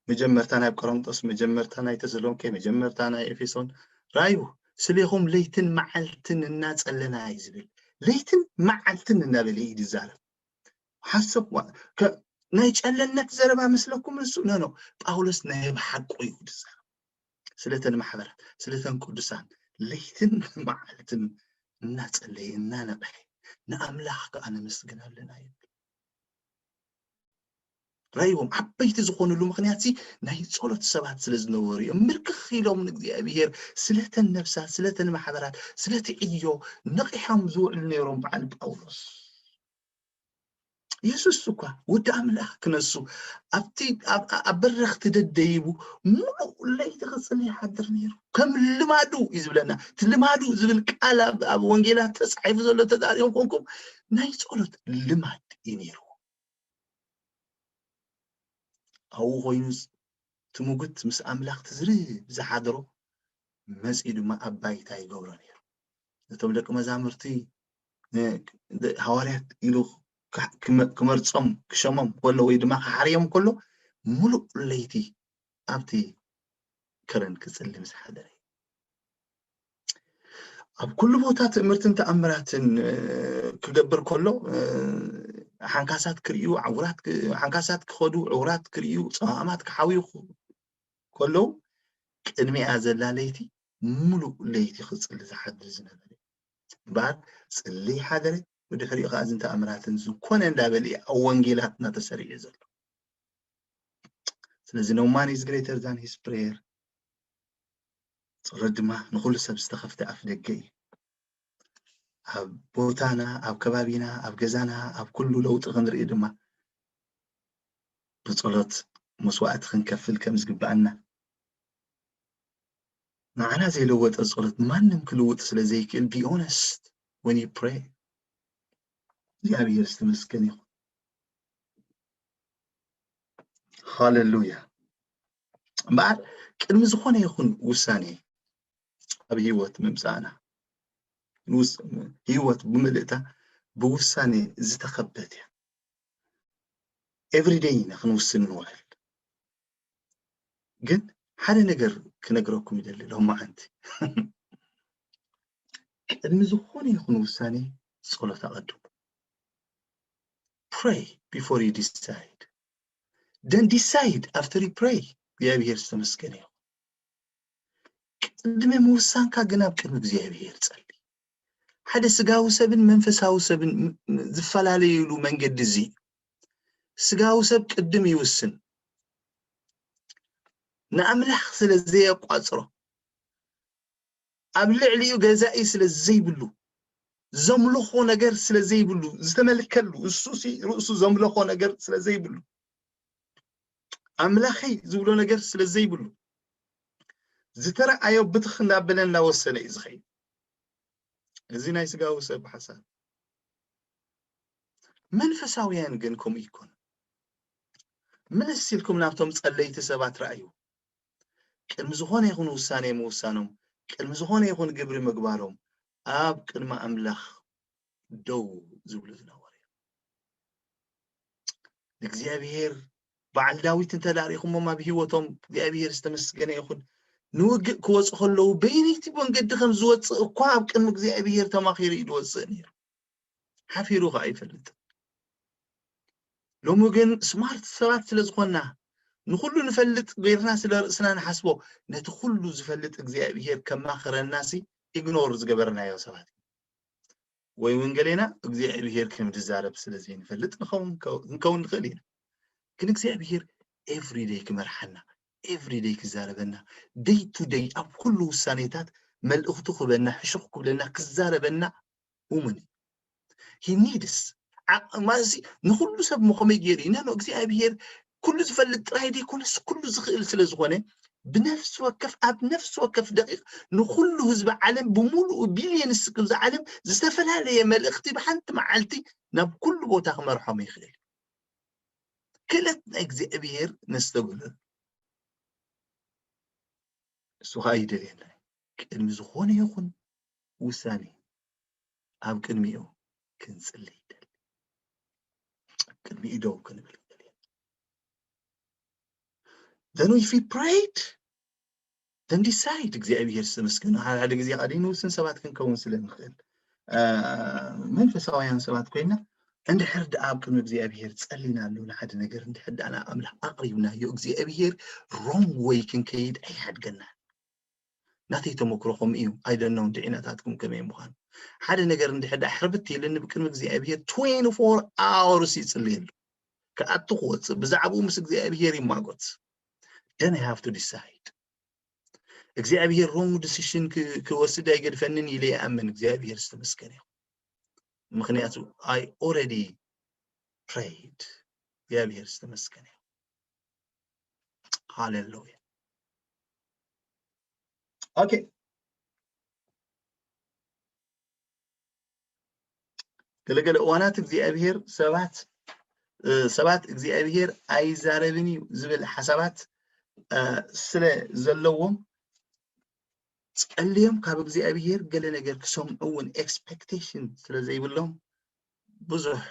መጀመርታ ናይ ቆሮንጦስ፣ መጀመርታ ናይ ተሰሎንቄ፣ መጀመርታ ናይ ኤፌሶን ራዩ ስሌኹም ለይትን መዓልትን እናጸለና እዩ ዝብል። ለይትን መዓልትን እናበለ እዩ ዝዛረብ። ሓሰብ ዋ-፣ ከ-፣ ናይ ጨለነት ዘረባ መስለኩም ንሱ? ኖ፣ ኖ፣ ጳውሎስ ናይ ብሓቁ እዩ ዝዛረብ። ስለተን ማሕበራት፣ ስለተን ቅዱሳን ለይትን መዓልትን እናጸለየ፣ እናነቕሐ፣ ንኣምላኽ ከኣ ነመስግን ኣለና ይብል። ራይዎም ዓበይቲ ዝኾኑሉ ምኽንያት ሲ ናይ ጸሎት ሰባት ስለ ዝነበሩ እዮም። ምርክኽ ኢሎም ንእግዚኣብሔር ስለተን ነፍሳት፣ ስለተን ማሕበራት፣ ስለቲ ዕዮ ነቒሖም ዝውዕሉ ነይሮም በዓል ጳውሎስ። የሱስ እኳ ወዲ ኣምላኽ ክነሱ ኣብቲ ኣብ፣ ኣብ በረኽቲ ደደይቡ ምሉእ ለይቲ ክጽሊ ይሓድር ነይሩ። ከም ልማዱ እዩ ዝብለና። እቲ ልማዱ ዝብል ቃል ኣብ፣ ኣብ ወንጌላት ተጻሒፉ ዘሎ ተዛሪኹም ኮንኩም ናይ ጸሎት ልማድ እዩ ነይሩ። ኣብኡ ኮይኑ ትምጉት ምስ ኣምላኽ ትዝርብ ዝሓድሮ መጺኡ ድማ ኣብ ባይታ ይገብሮ ነይሩ። ነቶም ደቂ መዛሙርቲ፣ ን-፣ ደ-፣ ሃዋርያት ኢሉ ክሕ-፣ ክመ-፣ ክመርጾም፣ ክሸሞም ከሎ ወይ ድማ ክሓርዮም ከሎ፣ ምሉእ ለይቲ ኣብቲ ከረን ክጽሊ ምስ ሓደረ እዩ። ኣብ ኩሉ ቦታ ትእምርትን ተኣምራትን፣ እ፣ ክገብር ከሎ፣ እ፣ ሓንካሳት ክርእዩ፣ ዕውራት ክ-፣ ሓንካሳት ክኸዱ፣ ዕውራት ክርእዩ፣ ጸማማት ክሓውዩ ክ-፣ ከለዉ፣ ቅድሚኣ ዘላ ለይቲ፣ ምሉእ ለይቲ ክጽሊ ዝሓድር ዝነበረ እዩ። እምበኣር፣ ጽሊ ሓደረ፣ ብድሕሪኡ ከኣ እዝን ተኣምራትን ዝኾነ እንዳበለ እዩ ኣብ ወንጌላትና ተሰሪዑ ዘሎ። ስለዚ፣ no man is greater than his prayer። ጸሎት ድማ ንኹሉ ሰብ ዝተኸፍተ ኣፍ ደገ እዩ። ኣብ ቦታና፣ ኣብ ከባቢና፣ ኣብ ገዛና፣ ኣብ ኩሉ ለውጢ ክንርኢ ድማ ብጸሎት መስዋእቲ ክንከፍል ከም ዝግብኣና፣ ንዓና ዘይለወጠ ጸሎት ማንም ክልውጥ ስለ ዘይክእል፣ be honest when you pray። እግዚኣብሔር ዝተመስገነ ይኹን። ሃሌሉያ። እምበኣር ቅድሚ ዝኾነ ይኹን ውሳኔ ኣብ ህይወት ምምፃእና፣ ህይወት ብምልእታ ብውሳኔ ዝተኸበት እያ። ኤቭሪደይ ኢና ክንውስን ንውዕል። ግን ሓደ ነገር ክነግረኩም ይደሊ ሎማዓንቲ። ቅድሚ ዝኾነ ይኹን ውሳኔ ጸሎት ኣቐድሙ። Pray before you decide. Then decide after you pray. እግዚኣብሔር ዝተመስገነ ይኹን። ቅድሚ ምውሳንካ ግን ኣብ ቅድሚ እግዚኣብሔር ጸሊ። ሓደ ስጋዊ ሰብን መንፈሳዊ ሰብን ዝፈላለዩሉ መንገዲ እዚ እዩ። ስጋዊ ሰብ ቅድም ይውስን፣ ንኣምላኽ ስለ ዘየቋጽሮ፣ ኣብ ልዕሊኡ ገዛኢ ስለ ዘይብሉ፣ ዘምልኾ ነገር ስለ ዘይብሉ፣ ዝተመልከሉ እሱ ሲ ርእሱ ዘምልኾ ነገር ስለ ዘይብሉ፣ ኣምላኸይ ዝብሎ ነገር ስለ ዘይብሉ፣ ዝተረኣዮ ብትኽ እንዳበለ እንዳወሰነ እዩ ዝኸይድ። እዚ ናይ ስጋዊ ሰብ ሓሳብ። መንፈሳውያን ግን ከምኡ ይኮኑ። ምልስ ኢልኩም ናብቶም ጸለይቲ ሰባት ረኣዩ። ቅድሚ ዝኾነ ይኹን ውሳኔ ምውሳኖም፣ ቅድሚ ዝኾነ ይኹን ግብሪ ምግባሮም፣ ኣብ ቅድሚ ኣምላኽ ደው ዝብሉ ዝነበሩ እዮም። ንእግዚኣብሔር በዓል ዳዊት እንተ ደኣ ርኢኹሞም ኣብ ህይወቶም እግዚኣብሔር ዝተመስገነ ይኹን። ንውግእ ክወፁ ከለዉ በየነይቲ መንገዲ ከም ዝወፅእ እኳ ኣብ ቅድሚ እግዚኣብሔር ተማኺሩ እዩ ዝወፅእ ነይሩ። ሓፊሩ ከዓ ኣይፈልጥን። ሎሚ ግን ስማርት ሰባት ስለ ዝኾንና ንኹሉ ንፈልጥ ገይርና ስለ ርእስና ንሓስቦ ነቲ ኩሉ ዝፈልጥ እግዚኣብሔር ከማኽረናሲ ኢግኖር ዝገበርናዮ ሰባት ወይ እውን ገሌና እግዚኣብሔር ከም ዝዛረብ ስለ ዘይንፈልጥ ንኸውን ክንከውን ንኽእል ኢና። ግን እግዚኣብሔር ኤቭሪደይ ክመርሓና ኤቭሪደይ ክዛረበና ደይ ቱ ደይ ኣብ ኩሉ ውሳኔታት መልእኽቱ ክበና ሕሹኽ ክብለና ክዛረበና እሙን እዩ። He needs ማለት ንኩሉ ሰብ ሞ ከመይ ገይሩ እዩ ነኖ እግዚኣብሔር ኩሉ ዝፈልጥ ጥራይ ዘይኮነስ ኩሉ ዝኽእል ስለ ዝኾነ ብነፍሲ ወከፍ ኣብ ነፍሲ ወከፍ ደቂቕ ንኩሉ ህዝቢ ዓለም ብምሉኡ ቢልየንስ ህዝቢ ዓለም ዝተፈላለየ መልእኽቲ ብሓንቲ መዓልቲ ናብ ኩሉ ቦታ ክመርሖም ይኽእል እዩ። ክእለት ናይ እግዚኣብሔር ነስተብህለሉ እሱ ከዓ ይደልየና ቅድሚ ዝኾነ ይኹን ውሳኔ ኣብ ቅድሚኡ ክንጽሊ ይደሊ። ቅድሚኡ ደው ክንብል ይደሊ። Then if we prayed, then decide እግዚኣብሔር ዝተመስገነ ሓደ ሓደ ግዜ ቃዲ ንውስን ሰባት ክንከውን ስለ ንኽእል መንፈሳውያን ሰባት ኮይና እንድሕር ደኣ ኣብ ቅድሚ እግዚኣብሔር ጸሊናሉ ንሓደ ነገር እንድሕር ደኣ ናብ ኣምላኽ ኣቕሪብናዮ እግዚኣብሔር ሮንግ ወይ ክንከይድ ኣይሓድገናን። ናተይ ተመክሮ ከምኡ እዩ። ኣይደነው እንድዒ ናታትኩም ከመይ ምዃኑ ሓደ ነገር እንድሕር ደኣ ሕርብት ኢልኒ ብቅድሚ እግዚኣብሔር ትዌንቲ ፎር ኣወርስ ይጽልየሉ ክኣቱ ክወፅእ ብዛዕባኡ ምስ እግዚኣብሔር ይማጎት። Then I have to decide እግዚኣብሔር ሮንግ ዲሲሽን ክወስድ ኣይገድፈንን ኢለ ይኣምን። እግዚኣብሔር ዝተመስገነ ይኹን። ምክንያቱ I already prayed። እግዚኣብሔር ዝተመስገነ ይኹን። ሃሌሉያ። ኦኬ። ገለገለ እዋናት እግዚኣብሔር ሰባት ሰባት እግዚኣብሔር ኣይዛረብን እዩ ዝብል ሓሳባት ስለ ዘለዎም ጸልዮም ካብ እግዚኣብሔር ገለ ነገር ክሰምዑ እውን ኤክስፔክቴሽን ስለ ዘይብሎም ብዙሕ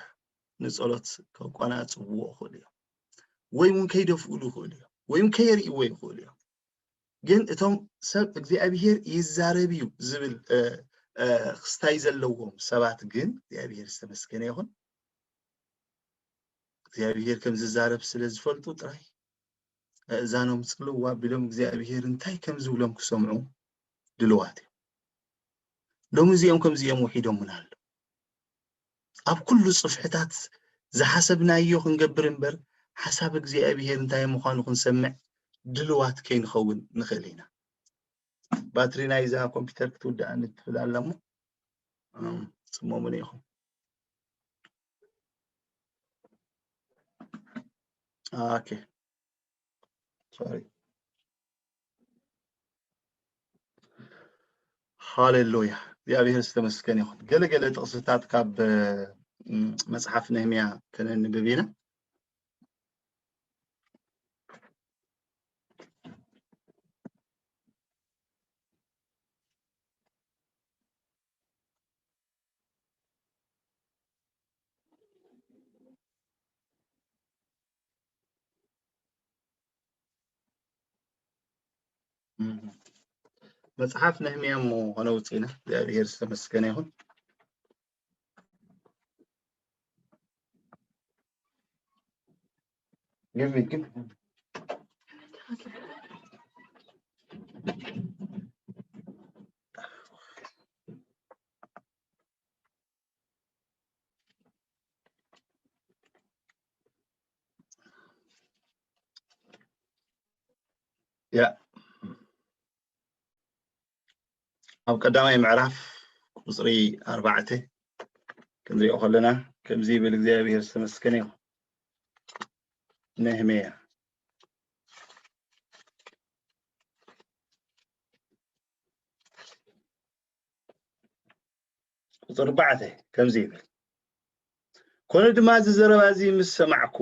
ንጸሎት ከቋናጽብዎ ይኽእሉ እዮም ወይ እውን ከይደፍእሉ ይኽእሉ እዮም ወይ እውን ከየርእይዎ ይኽእሉ እዮም። ግን እቶም ሰብ እግዚኣብሔር ይዛረብ እዩ ዝብል ክስታይ ዘለዎም ሰባት ግን እግዚኣብሔር ዝተመስገነ ይኹን እግዚኣብሔር ከም ዝዛረብ ስለ ዝፈልጡ ጥራይ ኣእዛኖም ጽልው ኣቢሎም እግዚኣብሔር እንታይ ከም ዝብሎም ክሰምዑ ድልዋት እዮም። ሎሚ እዚኦም ከምዚ እዮም ውሒዶምና ኣሎ። ኣብ ኩሉ ጽፍሕታት ዝሓሰብናዮ ክንገብር እምበር ሓሳብ እግዚኣብሔር እንታይ ምዃኑ ክንሰምዕ ድልዋት ከይንኸውን ንኽእል ኢና። ባትሪ ናይዛ ኮምፒውተር ክትውድኣኒ ትብል ኣላ እሞ ጽመሙኒ ኢኹም። ኦኬ ሶሪ። ሃሌሉያ እግዚኣብሔር ዝተመስገን ይኹን። ገለገለ ጥቕስታት ካብ መጽሓፍ ነህምያ ከነንብብ ኢና። መጽሓፍ ነህምያ እሞ ከነውፅእ ኢና። እግዚኣብሔር ዝተመስገነ ይኹን። Give me, give me. ያ ኣብ ቀዳማይ ምዕራፍ ቁፅሪ ኣርባዕተ ክንሪኦ ከለና ከምዚ ይብል፣ እግዚኣብሔር ዝተመስገነ ይኹን። ነህምያ ቁፅሪ ኣርባዕተ ከምዚ ይብል፣ ኮነ ድማ እዚ ዘረባ እዚ ምስ ሰማዕኩ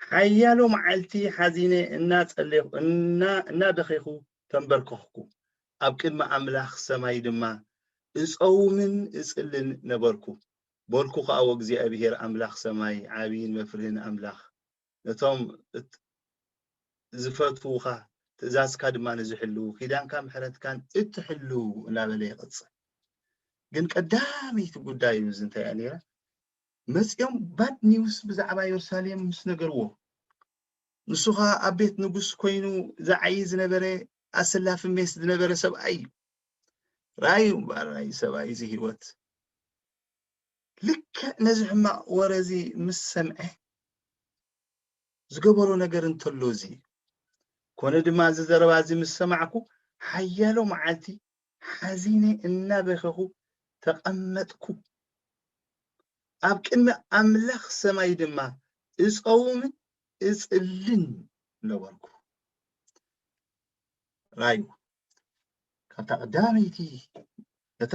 ሓያሎ መዓልቲ ሓዚነ እናጸለይኩ እናበኺኹ ተንበርከኽኩ፣ ኣብ ቅድሚ ኣምላኽ ሰማይ ድማ እጸውምን እጽልን ነበርኩ። በልኩ ከኣ፣ ወእግዚኣብሔር ኣምላኽ ሰማይ ዓብይን መፍርህን ኣምላኽ፣ ነቶም ዝፈትዉኻ ትእዛዝካ ድማ ንዝሕልዉ፣ ኪዳንካ ምሕረትካን እትሕልዉ እናበለ ይቕጽል። ግን ቀዳመይቲ ጉዳይ እዚ እንታይ እያ ነይራ? መጺኦም ባድ ኒውስ ብዛዕባ የሩሳሌም ምስ ነገርዎ፣ ንሱ ኸኣ ኣብ ቤት ንጉስ ኮይኑ ዝዓዪ ዝነበረ ኣሰላፊ ሜስ ዝነበረ ሰብኣይ እዩ። ራእዩ እምበኣር ራእዩ ሰብኣይ እዚ ህይወት ልክዕ ነዚ ሕማቕ ወረ እዚ ምስ ሰምዐ ዝገበሮ ነገር እንተሎ እዚ እዩ። ኮነ ድማ እዚ ዘረባ እዚ ምስ ሰማዕኩ ሓያሎ መዓልቲ ሓዚነ እናበኸኹ ተቐመጥኩ። ኣብ ቅድሚ ኣምላኽ ሰማይ ድማ እጸውምን እጽልን ነበርኩ። ራዩ ካብታ ቀዳመይቲ እታ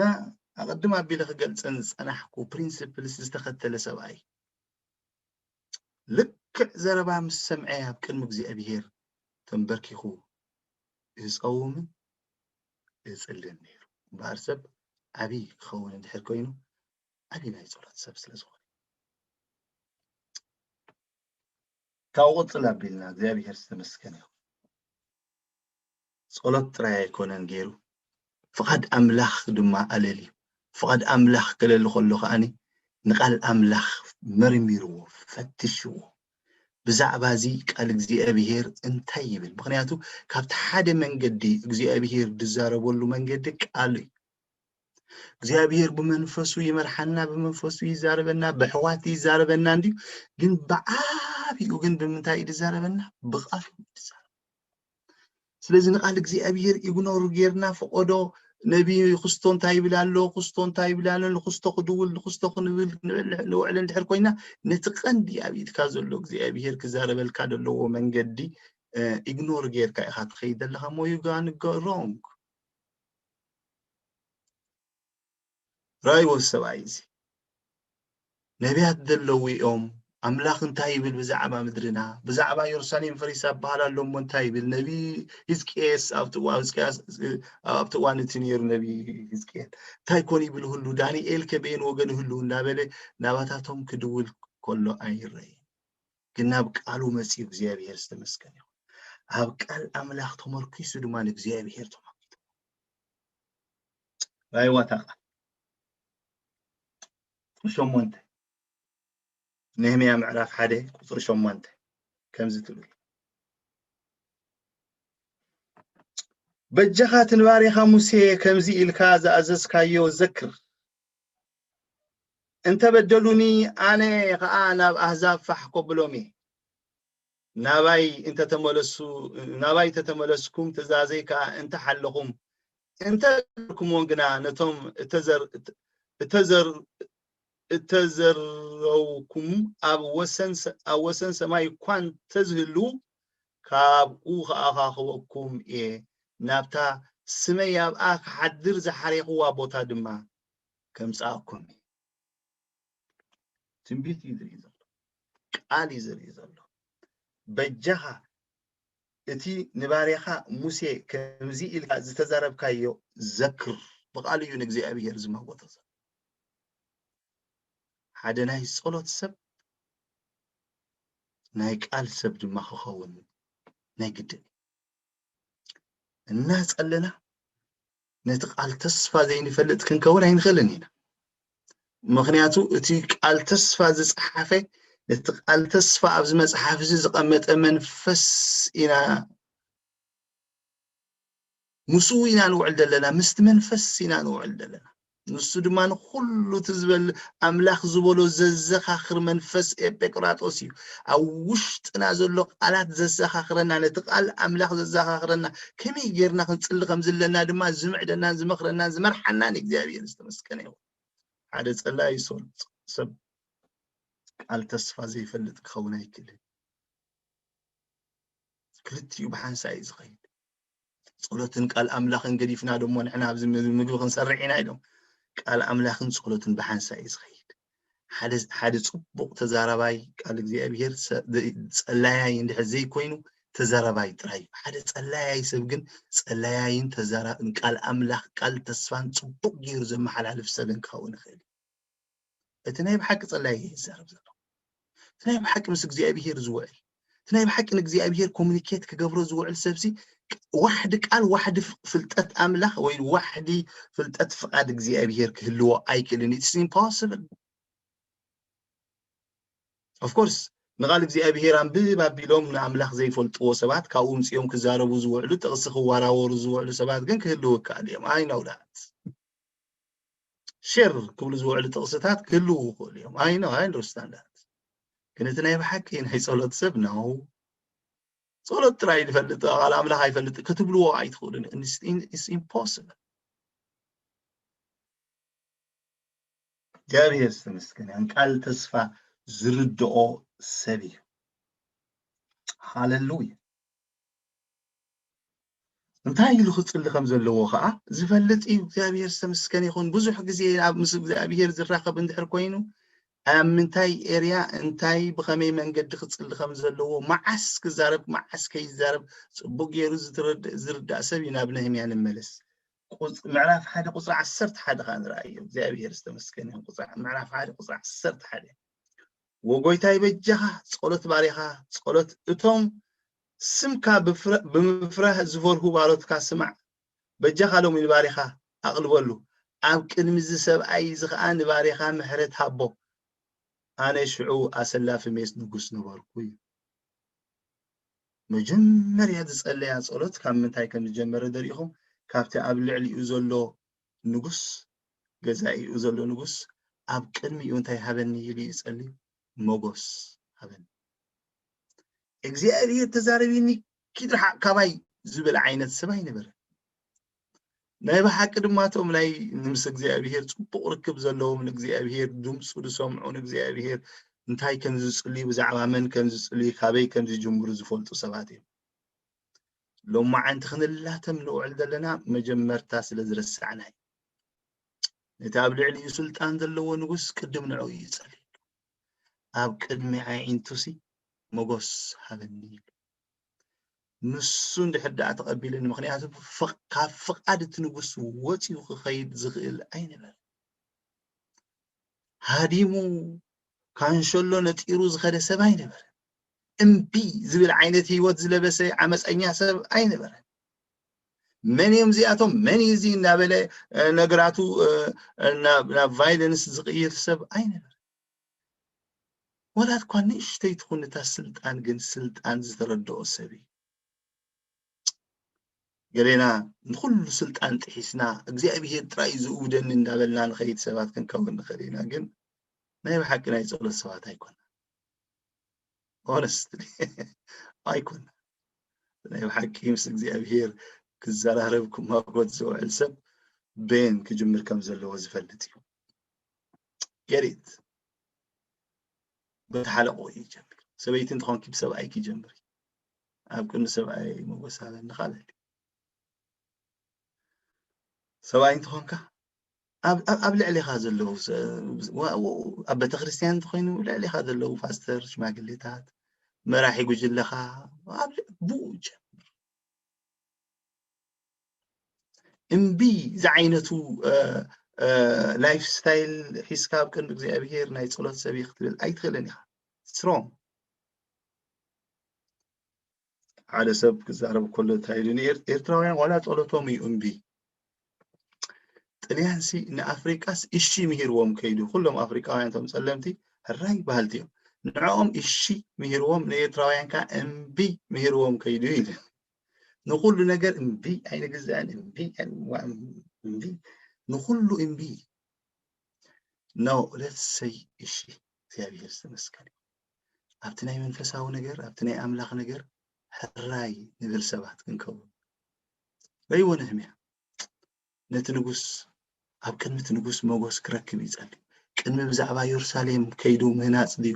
ኣቐድም ኣቢለ ክገልጸን ዝጸናሕኩ ፕሪንስፕልስ ዝተኸተለ ሰብኣይ ልክዕ ዘረባ ምስ ሰምዐ ኣብ ቅድሚ እግዚኣብሔር ተንበርኪኹ እጸውምን እጽልን ነይሩ። እምበኣር ሰብ ዓብዪ ክኸውን እንድሕር ኮይኑ ዓብዪ ናይ ጸሎት ሰብ ስለ ዝኾነ ካብኡ ቅጽል ኣቢልና እግዚኣብሔር ዝተመስገነ ይኹን። ጸሎት ጥራይ ኣይኮነን ገይሩ፣ ፍቓድ ኣምላኽ ድማ ኣለልዩ። ፍቓድ ኣምላኽ ክለሊ ከሎ ከኣኒ ንቓል ኣምላኽ መርሚርዎ፣ ፈትሽዎ። ብዛዕባ እዚ ቃል እግዚኣብሔር እንታይ ይብል? ምኽንያቱ ካብቲ ሓደ መንገዲ እግዚኣብሔር ዝዛረበሉ መንገዲ ቃሉ እዩ። እግዚኣብሔር ብመንፈሱ ይመርሓና፣ ብመንፈሱ ይዛረበና፣ ብሕዋት ይዛረበና እንድዩ። ግን ብዓቢኡ ግን ብምንታይ እዩ ዝዛረበና? ብቃሉ እዩ ዝዛረብ። ስለዚ ንቃል እግዚኣብሔር ኢግኖር ጌርና ፈቆዶ ነቢ ክስቶ እንታይ ይብል ኣሎ፣ ክስቶ እንታይ ይብል ኣሎ፣ ንክስቶ ክድውል፣ ንክስቶ ክንብል ንውዕል እንድሕር ኮይና፣ ነቲ ቀንዲ ኣብ ኢድካ ዘሎ እግዚኣብሔር ክዛረበልካ ዘለዎ መንገዲ ኢግኖር ጌርካ ኢኻ ትኸይድ ዘለኻ እሞ you gonna go wrong። ራእይዎ ሰብኣይ እዚ ነቢያት ዘለዉ እዮም። ኣምላኽ እንታይ ይብል ብዛዕባ ምድርና፣ ብዛዕባ የሩሳሌም ፈሪሳ በሃል ኣሎ እሞ እንታይ ይብል? ነቢ ህዝቅኤስ ኣብቲ እዋ-፣ ህዝቅያስ፣ ኣብቲ እዋን እቲ ነይሩ ነቢ ህዝቅኤል እንታይ ኮን ይብል ህሉ? ዳንኤል ከበየን ወገን ህሉ እናበለ ናባታቶም ክድውል ከሎ ኣይረይ። ግን ናብ ቃሉ መጺኡ እግዚኣብሔር ዝተመስገነ ይኹን። ኣብ ቃል ኣምላኽ ተመርኪሱ ድማ ንእግዚኣብሔር ተመልኪቱ። ራእይዋ እታ ቃል ቁጽሪ ሸሞንተ፣ ነህምያ ምዕራፍ ሓደ ቁጽሪ ሸሞንተ ከምዚ ትብል፣ በጃኻ እቲ ንባርያኻ ሙሴ ከምዚ ኢልካ ዝኣዘዝካዮ ዘክር፣ እንተ በደሉኒ ኣነ ኸኣ ናብ ኣህዛብ ፋሕ ከብሎም እየ። ናባይ እንተ ተመለሱ፣ ናባይ እንተ ተመለስኩም ትእዛዘይ ከኣ እንተ ሓለኹም፣ እንተ ገበርኩምዎን ግና ነቶም እተዘር-፣ እተዘር-፣ እተዘረውኩም ኣብ ወሰን ሰ-፣ ኣብ ወሰን ሰማይ እኳ እንተዝህልዉ ካብኡ ኸኣ ክኣኽበኩም እየ፣ ናብታ ስመይ ኣብኣ ክሓድር ዝሓሬኽዋ ቦታ ድማ ከምጽኣኩም እየ። ትንቢት እዩ ዝርኢ ዘሎ፣ ቃል እዩ ዝርኢ ዘሎ። በጃኻ እቲ ንባርያኻ ሙሴ ከምዚ ኢልካ ዝተዛረብካዮ ዘክር። ብቓሉ እዩ ንእግዚኣብሔር ዝመጎቶ ዘሎ። ሓደ ናይ ጸሎት ሰብ ናይ ቃል ሰብ ድማ ክኸውን ናይ ግድን እዩ። እናጸለና ነቲ ቃል ተስፋ ዘይንፈልጥ ክንከውን ኣይንኽእልን ኢና። ምኽንያቱ እቲ ቃል ተስፋ ዝጸሓፈ፣ ነቲ ቃል ተስፋ ኣብዚ መጽሓፍ እዚ ዝቐመጠ መንፈስ ኢና፣ ምስኡ ኢና ንውዕል ዘለና፣ ምስቲ መንፈስ ኢና ንውዕል ዘለና። ንሱ ድማ ንኹሉ እቲ ዝበል ኣምላኽ ዝበሎ ዘዘኻኽር መንፈስ ኤጲቅራጦስ እዩ። ኣብ ውሽጥና ዘሎ ቃላት ዘዘኻኽረና፣ ነቲ ቃል ኣምላኽ ዘዘኻኽረና፣ ከመይ ጌርና ክንጽሊ ከም ዘለና ድማ ዝምዕደናን ዝመኽረናን ዝመርሓናን እግዚኣብሔር ዝተመስገነ ይኹን። ሓደ ጸላኢ ሶል-፣ ሰብ ቃል ተስፋ ዘይፈልጥ ክኸውን ኣይክእልን። ክልቲኡ ብሓንሳእ እዩ ዝኸይድ። ጸሎትን ቃል ኣምላኽን ገዲፍና ደሞ ንሕና ኣብዚ ምግቢ ክንሰርሕ ኢና ኢሎም። ቃል ኣምላኽን ጸሎትን ብሓንሳእ እዩ ዝኸይድ። ሓደ፣ ሓደ ጽቡቕ ተዛራባይ ቃል እግዚኣብሔር ሰ-፣ ጸላያይ እንድሕር ዘይኮይኑ ተዛራባይ ጥራይ እዩ። ሓደ ጸላያይ ሰብ ግን ጸላያይን ተዛራ-፣ ቃል ኣምላኽ፣ ቃል ተስፋን ጽቡቕ ገይሩ ዘመሓላልፍ ሰብን ክኸውን ይኽእል እዩ። እቲ ናይ ብሓቂ ጸላኢ ይዛረብ ዘሎ። እቲ ናይ ብሓቂ ምስ እግዚኣብሄር ዝውዕል፣ እቲ ናይ ብሓቂ ንእግዚኣብሄር ኮሙኒኬት ክገብሮ ዝውዕል ሰብሲ ዋሕዲ ቃል፣ ዋሕዲ ፍ-፣ ፍልጠት ኣምላኽ ወይ ዋሕዲ ፍልጠት ፍቓድ እግዚኣብሄር ክህልዎ ኣይክእልን። It's impossible። Of course፣ ንቓል እግዚኣብሄር ኣንብብ ኣቢሎም ንኣምላኽ ዘይፈልጥዎ ሰባት ካብኡ ምጺኦም ክዛረቡ ዝውዕሉ፣ ጥቕሲ ክወራወሩ ዝውዕሉ ሰባት ግን ክህልዉ ይከኣል እዮም። I know that። ሼር ክብሉ ዝውዕሉ ጥቕስታት ክህልዉ ይኽእሉ እዮም። I know, I understand that። ግን እቲ ናይ ብሓቂ ናይ ጸሎት ሰብ ነው። ጸሎት ጥራይ ዝፈልጥ፣ ቃል ኣምላኽ ኣይፈልጥ ክትብልዎ ኣይትኽእሉን። It's in-, it's impossible። እግዚኣብሔር ዝተመስገነ ይሁን። ቃል ተስፋ ዝርድኦ ሰብ እዩ። ሃሌሉያ። እንታይ ኢሉ ክጽሊ ከም ዘለዎ ኸኣ ዝፈልጥ እዩ። እግዚኣብሔር ዝተመስገነ ይኹን። ብዙሕ ግዜ ኣብ ምስ እግዚኣብሔር ዝራኸብ እንድሕር ኮይኑ፣ ኣብ ምንታይ ኤርያ፣ እንታይ ብኸመይ መንገዲ ክጽሊ ከም ዘለዎ፣ መዓስ ክዛረብ፣ መዓስ ከይዛረብ ጽቡቕ ገይሩ ዝትረድ-፣ ዝርዳእ ሰብ እዩ። ናብ ነህምያ ንመለስ። ቁጽ-፣ ምዕራፍ ሓደ ቁጽሪ ዓሰርተ ሓደ ኸኣ ንርኣዮ። እግዚኣብሔር ዝተመስገነ ይኹን። ቁጽሪ፣ ምዕራፍ ሓደ ቁጽሪ ዓሰርተ ሓደ። ወጎይታይ በጃኻ ጸሎት ባሪኻ፣ ጸሎት እቶም ስምካ ብፍረ-፣ ብምፍራህ ዝፈርሁ ባሮትካ ስማዕ። በጃኻ ሎሚ ንባሪኻ ኣቕልበሉ። ኣብ ቅድሚ እዚ ሰብኣይ እዚ ኸኣ ንባሪኻ ምሕረት ሃቦ። ኣነ ሽዑ ኣሰላፊ ሜስ ንጉስ ነበርኩ እዩ። መጀመርያ ዝጸለያ ጸሎት ካብ ምንታይ ከም ዝጀመረ ደሪኹም፣ ካብቲ ኣብ ልዕሊኡ ዘሎ ንጉስ፣ ገዛኢኡ ዘሎ ንጉስ ኣብ ቅድሚኡ እንታይ ሃበኒ ኢሉ ይጸሊ? ሞጎስ ሃበኒ። እግዚኣብሔር ተዛረቢኒ፣ ኪድ ርሓቕ ካባይ ዝብል ዓይነት ሰብ ኣይነበረን። ናይ ብሓቂ ድማ እቶም ናይ ምስ እግዚኣብሔር ጽቡቕ ርክብ ዘለዎም፣ ንእግዚኣብሔር ድምፁ ዝሰምዑ፣ ንእግዚኣብሔር እንታይ ከም ዝጽልዩ፣ ብዛዕባ መን ከም ዝጽልዩ፣ ካበይ ከም ዝጅምሩ ዝፈልጡ ሰባት እዮም። ሎማዓንቲ ክንላተም ንውዕል ዘለና መጀመርታ ስለ ዝረሳዕና እዩ። ነቲ ኣብ ልዕሊኡ ስልጣን ዘለዎ ንጉስ ቅድም ንዕኡ ይጸልዩ። ኣብ ቅድሚ ኣዒንቱሲ ሞጎስ ሃበኒ ኢሉ። ንሱ እንድሕር ደኣ ተቐቢልኒ፣ ምኽንያቱ ፍቕ-፣ ካብ ፍቓድ እቲ ንጉስ ወጺኡ ክኸይድ ዝኽእል ኣይነበረን። ሃዲሙ ካንሸሎ ነጢሩ ዝኸደ ሰብ ኣይነበረን። እምቢ ዝብል ዓይነት ህይወት ዝለበሰ ዓመፀኛ ሰብ ኣይነበረን። መን እዮም እዚኣቶም? መን እዩ እዚ እናበለ፣ እ፣ ነገራቱ፣ እ፣ ናብ፣ ናብ ቫይለንስ ዝቕይር ሰብ ኣይነበረን። ወላ እኳ ንእሽተይ ትኹን እታ ስልጣን፣ ግን ስልጣን ዝተረድኦ ሰብ እዩ። ገሌና ንኹሉ ስልጣን ጥሒስና እግዚኣብሄር ጥራይ እዩ ዝእውደኒ እንዳበልና ንኸይድ ሰባት ክንከውን ንኽእል ኢና። ግን ናይ ብሓቂ ናይ ጸሎት ሰባት ኣይኮና። ሆነስትሊ ኣይኮና። ናይ ብሓቂ ምስ እግዚኣብሄር ክዘራረብ ክማጎት ዝውዕል ሰብ በየን ክጅምር ከም ዘለዎ ዝፈልጥ እዩ። ገሪት በቲ ሓለቆ እዩ ይጀምር። ሰበይቲ እንተኾንኪ ብሰብኣይኪ ጀምሪ። ኣብ ቅድሚ ሰብኣይ ሞገስ ሃበኒ ካልእ። ሰብኣይ እንተኾንካ ኣብ ኣብ- ኣብ ልዕሌኻ ዘለዉ ሰ- ዋ- ዋ- ኣብ ቤተክርስትያን እንተኾይኑ ልዕሌኻ ዘለዉ ፓስተር፣ ሽማግሌታት፣ መራሒ ጉጅለኻ ኣብ ል- ብኡ ጀምር። እምቢ ዝዓይነቱ ላይፍ ስታይል ሒዝካ ኣብ ቅድሚ እግዚኣብሄር ናይ ጸሎት ሰብ ክትብል ኣይትኽእልን ኢኻ። ስትሮንግ ሓደ ሰብ ክዛረብ ከሎ እንታይ ኢሉ ንኤር- ኤርትራውያን ዋላ ጸሎቶም እዩ እምቢ። ጥልያን ሲ ንኣፍሪቃስ እሺ ምሂርዎም ከይዱ። ኩሎም ኣፍሪቃውያን እቶም ጸለምቲ ሕራይ በሃልቲ እዮም። ንዕኦም እሺ ምሂርዎም፣ ንኤርትራውያን ከኣ እምቢ ምሂርዎም ከይዱ ኢሉ። ንኹሉ ነገር እምቢ ኣይንግዛእን፣ እምቢ ኣይንዋ- እምቢ ንኹሉ እምቢ። No, let's say እሺ። እግዚኣብሔር ዝተመስገነ ይኹን። ኣብቲ ናይ መንፈሳዊ ነገር፣ ኣብቲ ናይ ኣምላኽ ነገር ሕራይ ንብል ሰባት ክንከውን። ረይዎ ነህምያ ነቲ ንጉስ ኣብ ቅድሚ እቲ ንጉስ መጎስ ክረክብ ይጸሊ። ቅድሚ ብዛዕባ የሩሳሌም ከይዱ ምህናጽ ድዩ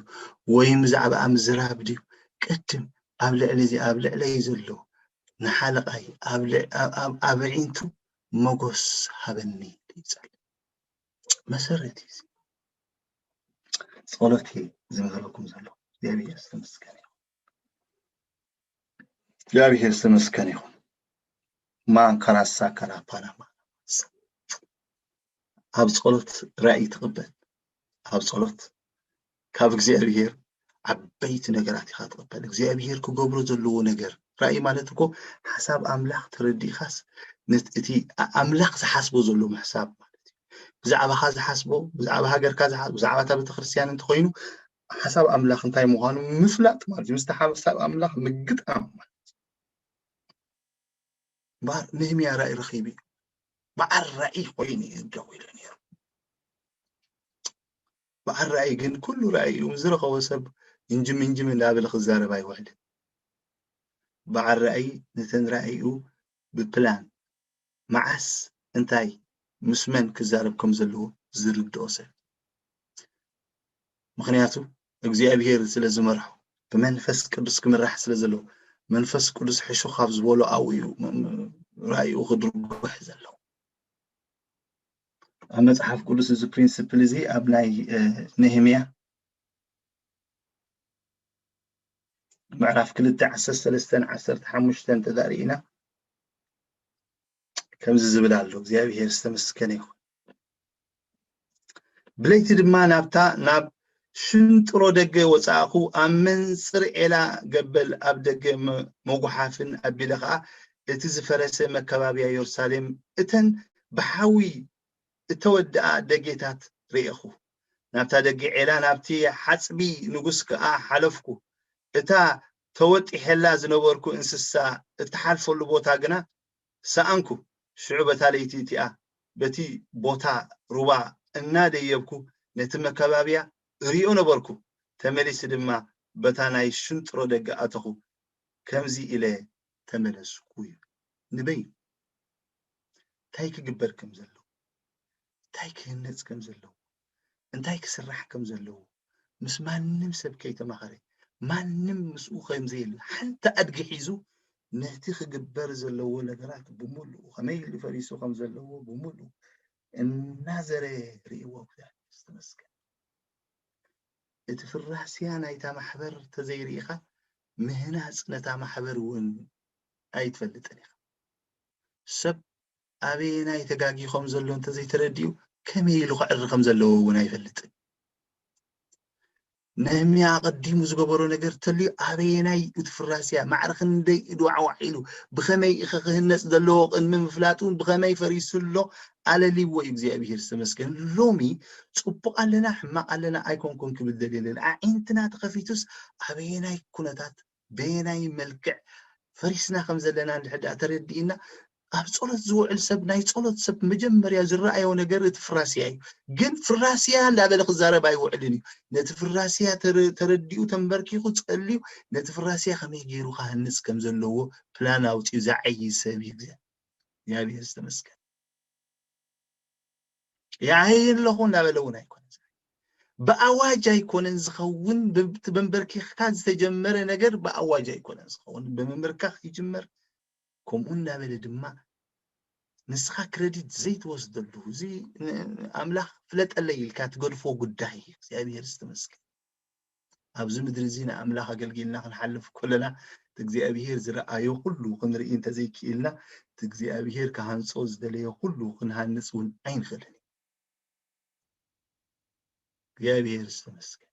ወይ ብዛዕባ ምዝራብ ድዩ? ቅድም ኣብ ልዕሊ እዚ ኣብ ልዕለይ ዘሎ ንሓለቓይ ኣብ ልዕ- ኣብ- ኣብ- ኣብ ኣዒንቱ መጎስ ሃበኒ ይጸሊ። መሰረት እዩ እዚ። ጸሎት እዩ ዝምህረኩም ዘሎ። እግዚኣብሔር ዝተመስገነ ይኹን። እግዚኣብሔር ዝተመስገነ ይኹን። ማንካራሳ ካራፓና ኣብ ጸሎት ራእይ ትቕበል። ኣብ ጸሎት ካብ እግዚኣብሔር ዓበይቲ ነገራት ኢኻ ትቕበል። እግዚኣብሔር ክገብሮ ዘለዎ ነገር ራእይ ማለት እኮ ሓሳብ ኣምላኽ ተረዲእኻስ ነት- እቲ ኣ- ኣምላኽ ዝሓስቦ ዘሎ ምሕሳብ ማለት እዩ። ብዛዕባኻ ዝሓስቦ፣ ብዛዕባ ሃገርካ ዝሓስቦ፣ ብዛዕባ እታ ቤተክርስትያን እንተኾይኑ ሓሳብ ኣምላኽ እንታይ ምዃኑ ምፍላጥ ማለት እዩ። ምስቲ ሓሳብ ኣምላኽ ምግጣም ማለት እዩ። እምበኣር ነህምያ ራእይ ረኺቡ እዩ። በዓል ራእይ ኮይኑ እዩ ደው ኢሉ ነይሩ። በዓል ራእይ ግን ኩሉ ራእዩ ዝረኸቦ ሰብ እንጅም እንጅም እንዳበለ ክዛረብ ኣይውዕልን። በዓል ራእይ ነተን ራእዩ ብፕላን መዓስ እንታይ ምስ መን ክዛረብ ከም ዘለዎ ዝርድኦ ሰብ። ምኽንያቱ እግዚኣብሔር ስለ ዝመርሖ ብመንፈስ ቅዱስ ክምራሕ ስለ ዘለዎ መንፈስ ቅዱስ ሕሹ ካብ ዝበሎ ኣብኡ እዩ ም- ም- ራእዩ ክድርጉሕ ዘለዎ። ኣብ መጽሓፍ ቅዱስ እዚ ፕሪንስፕል እዚ ኣብ ናይ እ፣ ነህምያ ምዕራፍ ክልተ ዓሰርተ ሰለስተን ዓሰርተ ሓሙሽተን ተዳርኢና ከምዚ ዝብል ኣሎ። እግዚኣብሔር ዝተመስገነ ይኹን። ብለይቲ ድማ ናብታ ናብ ሽንጥሮ ደገ ወጻእኹ፣ ኣብ መንጽር ዔላ ገበል ኣብ ደገ መ- መጉሓፍን ኣቢለ ኸኣ እቲ ዝፈረሰ መከባብያ የሩሳሌም እተን ብሓዊ እተወድኣ ደጌታት ርኤኹ። ናብታ ደገ ዔላ ናብቲ ሓጽቢ ንጉስ ከኣ ሓለፍኩ። እታ ተወጢሐላ ዝነበርኩ እንስሳ እትሓልፈሉ ቦታ ግና ሰኣንኩ። ሽዑ በታ ለይቲ እቲኣ በቲ ቦታ ሩባ እናደየብኩ ነቲ መከባብያ እሪኦ ነበርኩ። ተመሊሲ ድማ በታ ናይ ሽንጥሮ ደገ ኣተኹ። ከምዚ ኢለ ተመለስኩ እዩ ንበይ እንታይ ክግበር ከም ዘለዎ እንታይ ክህነጽ ከም ዘለዎ እንታይ ክስራሕ ከም ዘለዎ ምስ ማንም ሰብ ከይተማኸረ ማንም ምስኡ ከም ዘየለ ሓንቲ ኣድጊ ሒዙ ነቲ ክግበር ዘለዎ ነገራት ብምሉኡ ከመይ ኢሉ ፈሪሱ ከም ዘለዎ ብምሉኡ እናዘረ ርእይዎ እግዚኣብሔር ዝተመስገን። እቲ ፍራስያ ናይታ ማሕበር ተዘይርኢኻ ምህናፅ ነታ ማሕበር እውን ኣይትፈልጥን ኢኻ። ሰብ ኣበየናይ ተጋጊ ከም ዘሎ እንተዘይተረዲኡ ከመይ ኢሉ ክዕሪ ከም ዘለዎ እውን ኣይፈልጥን። ነህምያ ኣቐዲሙ ዝገበሮ ነገር ተልዩ ኣበየናይ እቲ ፍራስያ ማዕረ ክንደይ ኢዱ ዓዋዕ ኢሉ ብኸመይ ኢኸ ክህነፅ ዘለዎ ቅድሚ ምፍላጡ ብኸመይ ፈሪሱ ኣሎ ኣለሊዎ እዩ እግዚኣብሄር ዝተመስገን። ሎሚ ፅቡቕ ኣለና ሕማቕ ኣለና ኣይኮንኩን ክብል ደልየለን ኣዒንትና ተኸፊቱስ ኣበየናይ ኩነታት በየናይ መልክዕ ፈሪስና ከም ዘለና እንድሕር ደኣ ተረዲእና ኣብ ጸሎት ዝውዕል ሰብ ናይ ጸሎት ሰብ መጀመርያ ዝረኣዮ ነገር እቲ ፍራስያ እዩ። ግን ፍራስያ እንዳበለ ክዛረብ ኣይውዕልን እዩ። ነቲ ፍራስያ ተረ- ተረዲኡ ተንበርኪኹ ጸልዩ ነቲ ፍራስያ ከመይ ገይሩ ክሃንጽ ከም ዘለዎ ፕላን ኣውጺኡ ዝዓይ ሰብ እዩ። እግዚኣብሔር ዝተመስገን። ይዓይ ኣለኹ እንዳበለ እውን ኣይኮነን። ብኣዋጅ ኣይኮነን ዝኸውን፣ ብቲ መንበርኪኽካ ዝተጀመረ ነገር ብኣዋጅ ኣይኮነን ዝኸውን፣ ብምምርካኽ ይጅመር። ከምኡ እንዳበለ ድማ ንስኻ ክረዲት ዘይትወስደሉ፣ እዚ ኣምላኽ ፍለጠለይ ኢልካ ትገድፎ ጉዳይ እዩ። እግዚኣብሔር ዝተመስገን። ኣብዚ ምድሪ እዚ ንኣምላኽ ኣገልጊልና ክንሓልፍ ከለና፣ እቲ እግዚኣብሔር ዝረኣዮ ኩሉ ክንርኢ እንተዘይክኢልና፣ እቲ እግዚኣብሔር ክሃንጾ ዝደለዮ ኩሉ ክንሃንጽ እውን ኣይንኽእልን። እግዚኣብሔር ዝተመስገን።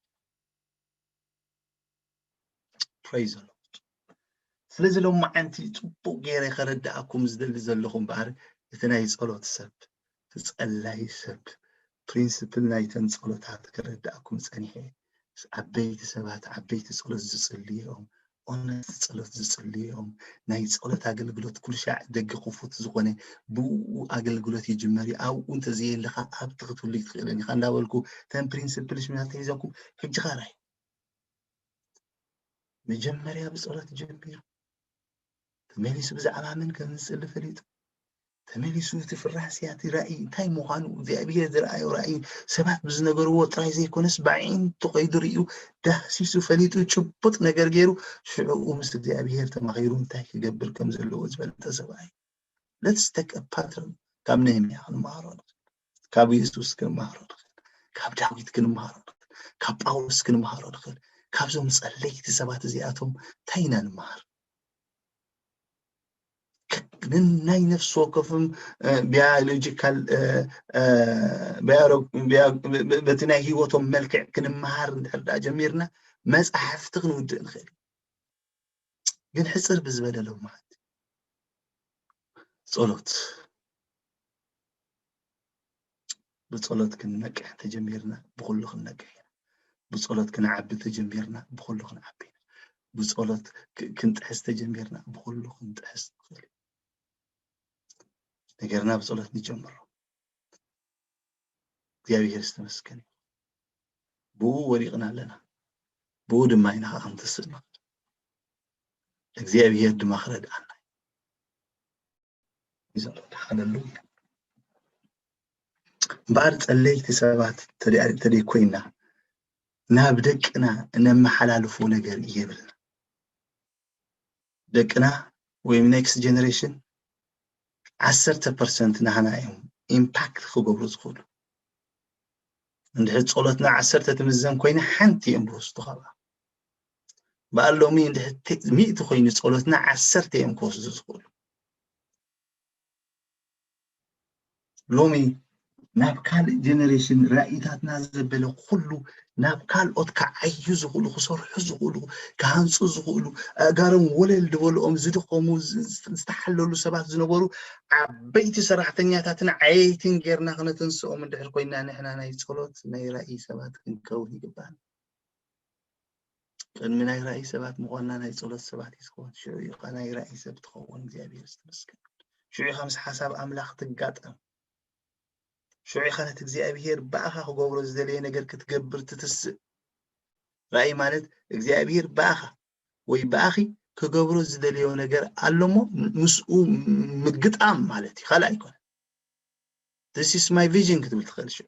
Praise the Lord። ስለዚ ሎማዓንቲ ጽቡቕ ገይረ ከረድኣኩም ዝደሊ ዘለኹ እምበኣር፣ እቲ ናይ ጸሎት ሰብ፣ እቲ ጸላይ ሰብ፣ ፕሪንስፕል ናይተን ጸሎታት ከረድኣኩም ጸኒሐ። ዓበይቲ ሰባት ዓበይቲ ጸሎት ዝጽልዩ እዮም። ኦነስት ጸሎት ዝጽልዩ እዮም። ናይ ጸሎት ኣገልግሎት ኩሉ ሻዕ ደገ ክፉት ዝኾነ ብኡ ኣገልግሎት ይጅመር እዩ። ኣብኡ እንተዘየለኻ ኣብቲ ክትህሉ ኣይትኽእልን ኢኻ እንዳበልኩ እተን ፕሪንስፕል ሽምና ተሒዘኩም ሕጂ ኻራይ መጀመርያ ብጸሎት ጀሚሩ ተመሊሱ ብዛዕባ መን ከም ዝጽሊ ፈሊጡ ተመሊሱ እቲ ፍራስያ እቲ ራእይ እንታይ ምዃኑ እግዚኣብሔር ዝረኣዮ ራእይ ሰባት ብዝነገርዎ ጥራይ ዘይኮነስ ብዓይንቱ ከይዱ ርእዩ ዳህሲሱ ፈሊጡ ጭቡጥ ነገር ገይሩ ሽዑኡ ምስ እግዚኣብሔር ተማኺሩ እንታይ ክገብር ከም ዘለዎ ዝፈለጠ ሰብኣይ። Let's take a pattern ካብ ነህምያ ክንመሃሮ ንኽእል፣ ካብ የሱስ ክንመሃሮ ንኽእል፣ ካብ ዳዊት ክንመሃሮ ንኽእል፣ ካብ ጳውሎስ ክንመሃሮ ንኽእል። ካብዞም ጸለይቲ ሰባት እዚኣቶም እንታይ ኢና ንምሃር? ናይ ነፍሲ ወከፍም ቢዮሎጂካል በቲ ናይ ህይወቶም መልክዕ ክንመሃር እንድሕር ዳ ጀሚርና መፅሓፍቲ ክንውድእ ንኽእል። ግን ሕፅር ብዝበለ ሎማዓንቲ ጸሎት ብጸሎት ክንነቅሕ ተጀሚርና ብኹሉ ክንነቅሕ ኢና። ብጸሎት ክንዓቢ ተጀሚርና ብኹሉ ክንዓቢ ኢና። ብጸሎት ክንጥሕስ ተጀሚርና ብኹሉ ክንጥሕስ ንኽእል ኢና። ነገርና ብጸሎት ንጀምሮ። እግዚኣብሔር ዝተመስገነ ብኡ ወዲቕና ኣለና። ብኡ ድማ ኢና ከዓ ክንተስእ ንኽእል። እግዚኣብሔር ድማ ክረድኣና እዩ። ሃለሉያ። እምበኣር ጸለይቲ ሰባት ተደይ ኮይና ናብ ደቅና እነመሓላልፎ ነገር የብልና። ደቅና ወይም ኔክስት ጀነሬሽን ዓሰርተ ፐርሰንት ናህና እዮም ኢምፓክት ክገብሩ ዝኽእሉ። እንድሕር ጸሎትና ዓሰርተ ትምዘን ኮይና ሓንቲ እዮም ዝወስዱ ካብኣ። በኣል ሎሚ እንድሕር ሚእቲ ኮይኑ ጸሎትና ዓሰርተ እዮም ክወስዱ ዝኽእሉ። ሎሚ ናብ ካልእ ጀነሬሽን ራእይታትና ዘበለ ኩሉ ናብ ካልኦት ክዓዩ ዝኽእሉ ክሰርሑ ዝኽእሉ ክሃንፁ ዝኽእሉ ኣእጋሮም ወለል ዝበልኦም ዝድኸሙ ዝተሓለሉ ሰባት ዝነበሩ ዓበይቲ ሰራሕተኛታትን ዓየይትን ጌርና ክነተንስኦም እንድሕር ኮይና ንሕና ናይ ፀሎት ናይ ራእይ ሰባት ክንከውን ይግባል። ቅድሚ ናይ ራእይ ሰባት ምዃንና ናይ ጸሎት ሰባት እዩ ዝኸውን። ሽዑ ኢኻ ናይ ራእይ ሰብ ትኸውን። እግዚኣብሔር ዝተመስገን። ሽዑ ኢኻ ምስ ሓሳብ ኣምላኽ ትጋጠም። ሽዑ ኢኻ ነቲ እግዚኣብሔር ብኣኻ ክገብሮ ዝደለየ ነገር ክትገብር ትትስእ። ራእይ ማለት እግዚኣብሔር ብኣኻ ወይ ብኣኺ ክገብሮ ዝደለዮ ነገር ኣሎ እሞ ምስኡ ምግጣም ማለት እዩ። ካልእ ኣይኮነን። This is my vision ክትብል ትኽእል ሽዑ።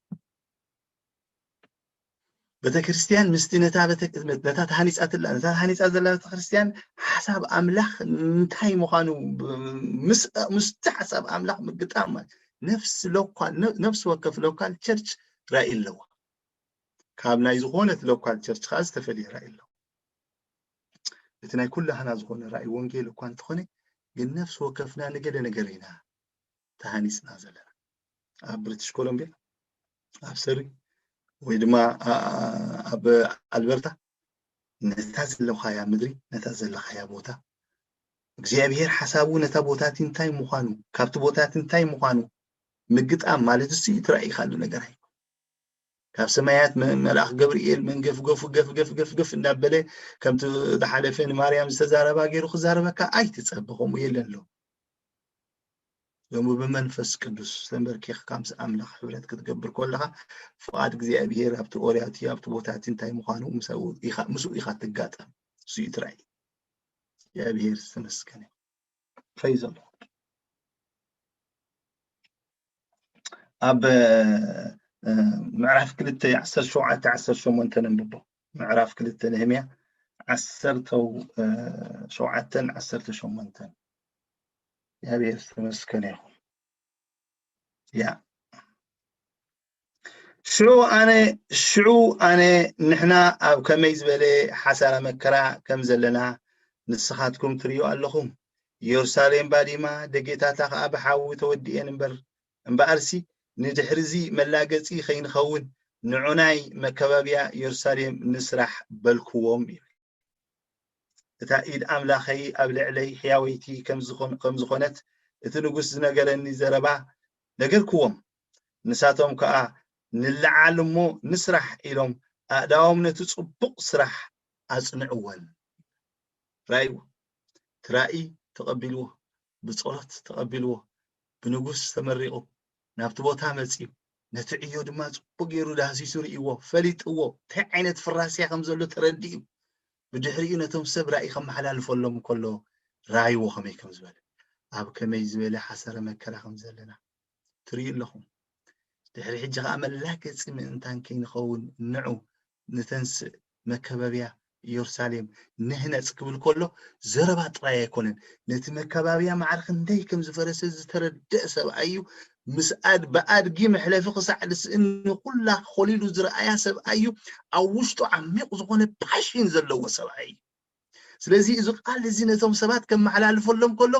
ቤተክርስትያን ምስቲ ነታ ቤተ- ነታ ተሃኒፃትላ ነታ ተሃኒፃ ዘላ ቤተክርስትያን ሓሳብ ኣምላኽ እንታይ ምዃኑ ብ- ምስ ምስቲ ሓሳብ ኣምላኽ ምግጣም ማለት ነፍሲ ሎካል ነ- ነፍሲ ወከፍ ሎካል ቸርች ራእይ ኣለዋ። ካብ ናይ ዝኾነት ሎካል ቸርች ከዓ ዝተፈልየ ራእይ ኣለዋ። እቲ ናይ ኩላህና ዝኾነ ራእይ ወንጌል እኳ እንተኾነ ግን ነፍሲ ወከፍና ንገለ ነገር ኢና ተሃኒፅና ዘለና። ኣብ ብሪቲሽ ኮሎምቢያ ኣብ ሰሪ ወይ ድማ ኣብ ኣልበርታ ነታ ዘለኻያ ምድሪ ነታ ዘለኻያ ቦታ እግዚኣብሔር ሓሳቡ ነታ ቦታቲ እንታይ ምዃኑ ካብቲ ቦታቲ እንታይ ምዃኑ ምግጣም ማለት እሱ እዩ ትራእይካሉ ነገር ኣይኮን ካብ ሰማያት መልኣኽ ገብርኤል መንገፍገፉ ገፍገፍ ገፍገፍ እንዳበለ ከምቲ ዝሓለፈ ንማርያም ዝተዛረባ ገይሩ ክዛረበካ ኣይትፀበ ከምኡ የለን ኣሎ ሎሚ ብመንፈስ ቅዱስ ተንበርኪኽካ ምስ ኣምላኽ ሕብረት ክትገብር ከለኻ ፍቓድ እግዚኣብሄር ኣብቲ ኦርያት ኣብቲ ቦታት እንታይ ምዃኑ ምስኡ ኢኻ ትጋጠም እሱ እዩ ትራእይ እግዚኣብሄር ዝተመስገነ Praise the Lord ኣብ ምዕራፍ ክልተ ዓሰርተ ሸውዓተ ዓሰርተ ሸሞንተ ነንብቦ ምዕራፍ ክልተ ነህምያ ዓሰርተ ሸውዓተን ዓሰርተ ሸሞንተን እግዚኣብሔር ዝተመስገነ ይኹን ያ ሽዑ ኣነ ሽዑ ኣነ ንሕና ኣብ ከመይ ዝበለ ሓሳረ መከራ ከም ዘለና ንስኻትኩም ትርእዩ ኣለኹም። ኢየሩሳሌም ባዲማ፣ ደጌታታ ኸኣ ብሓዊ ተወዲኤን እምበር፣ እምበኣርሲ ንድሕርዚ መላገጺ ኸይንኸውን ንዑናይ መከባብያ ኢየሩሳሌም ንስራሕ በልክዎም ይብል። እታ ኢድ ኣምላኸይ ኣብ ልዕለይ ሕያወይቲ ከም ዝኾን-፣ ከም ዝኾነት እቲ ንጉስ ዝነገረኒ ዘረባ ነገርክዎም። ንሳቶም ከኣ ንለዓል እሞ ንስራሕ ኢሎም ኣእዳዎም ነቲ ጽቡቕ ስራሕ ኣጽንዕወን። ራእይዎ፣ እቲ ራእይ ተቐቢልዎ፣ ብጸሎት ተቐቢልዎ፣ ብንጉስ ተመሪቑ፣ ናብቲ ቦታ መጺኡ፣ ነቲ ዕዮ ድማ ጽቡቕ ገይሩ ዳህሲሱ ርእይዎ፣ ፈሊጥዎ፣ እንታይ ዓይነት ፍራስያ ከም ዘሎ ተረዲኡ፣ ብድሕሪኡ ነቶም ሰብ ራእይ ከመሓላልፈሎም ከሎ ራእይዎ ከመይ ከም ዝበለ፣ ኣብ ከመይ ዝበለ ሓሳረ መከራ ከም ዘለና ትርእዩ ኣለኹም። ድሕሪ ሕጂ ኸኣ መላገጺ ምእንታን ከይንኸውን ንዑ ንተንስእ መከበብያ ኢየሩሳሌም ንህነጽ ክብል ከሎ ዘረባ ጥራይ ኣይኮነን። ነቲ መከባብያ ማዕረ ክንደይ ከም ዝፈረሰ ዝተረደአ ሰብኣይ እዩ። ምስ ኣድ-፣ ብኣድጊ መሕለፊ ክሳዕ ዝስእን ንኹላ ኮሊሉ ዝረኣያ ሰብኣይ እዩ። ኣብ ውሽጡ ዓሚቕ ዝኾነ ፓሽን ዘለዎ ሰብኣይ እዩ። ስለዚ እዚ ቃል እዚ ነቶም ሰባት ከመሓላልፈሎም ከሎ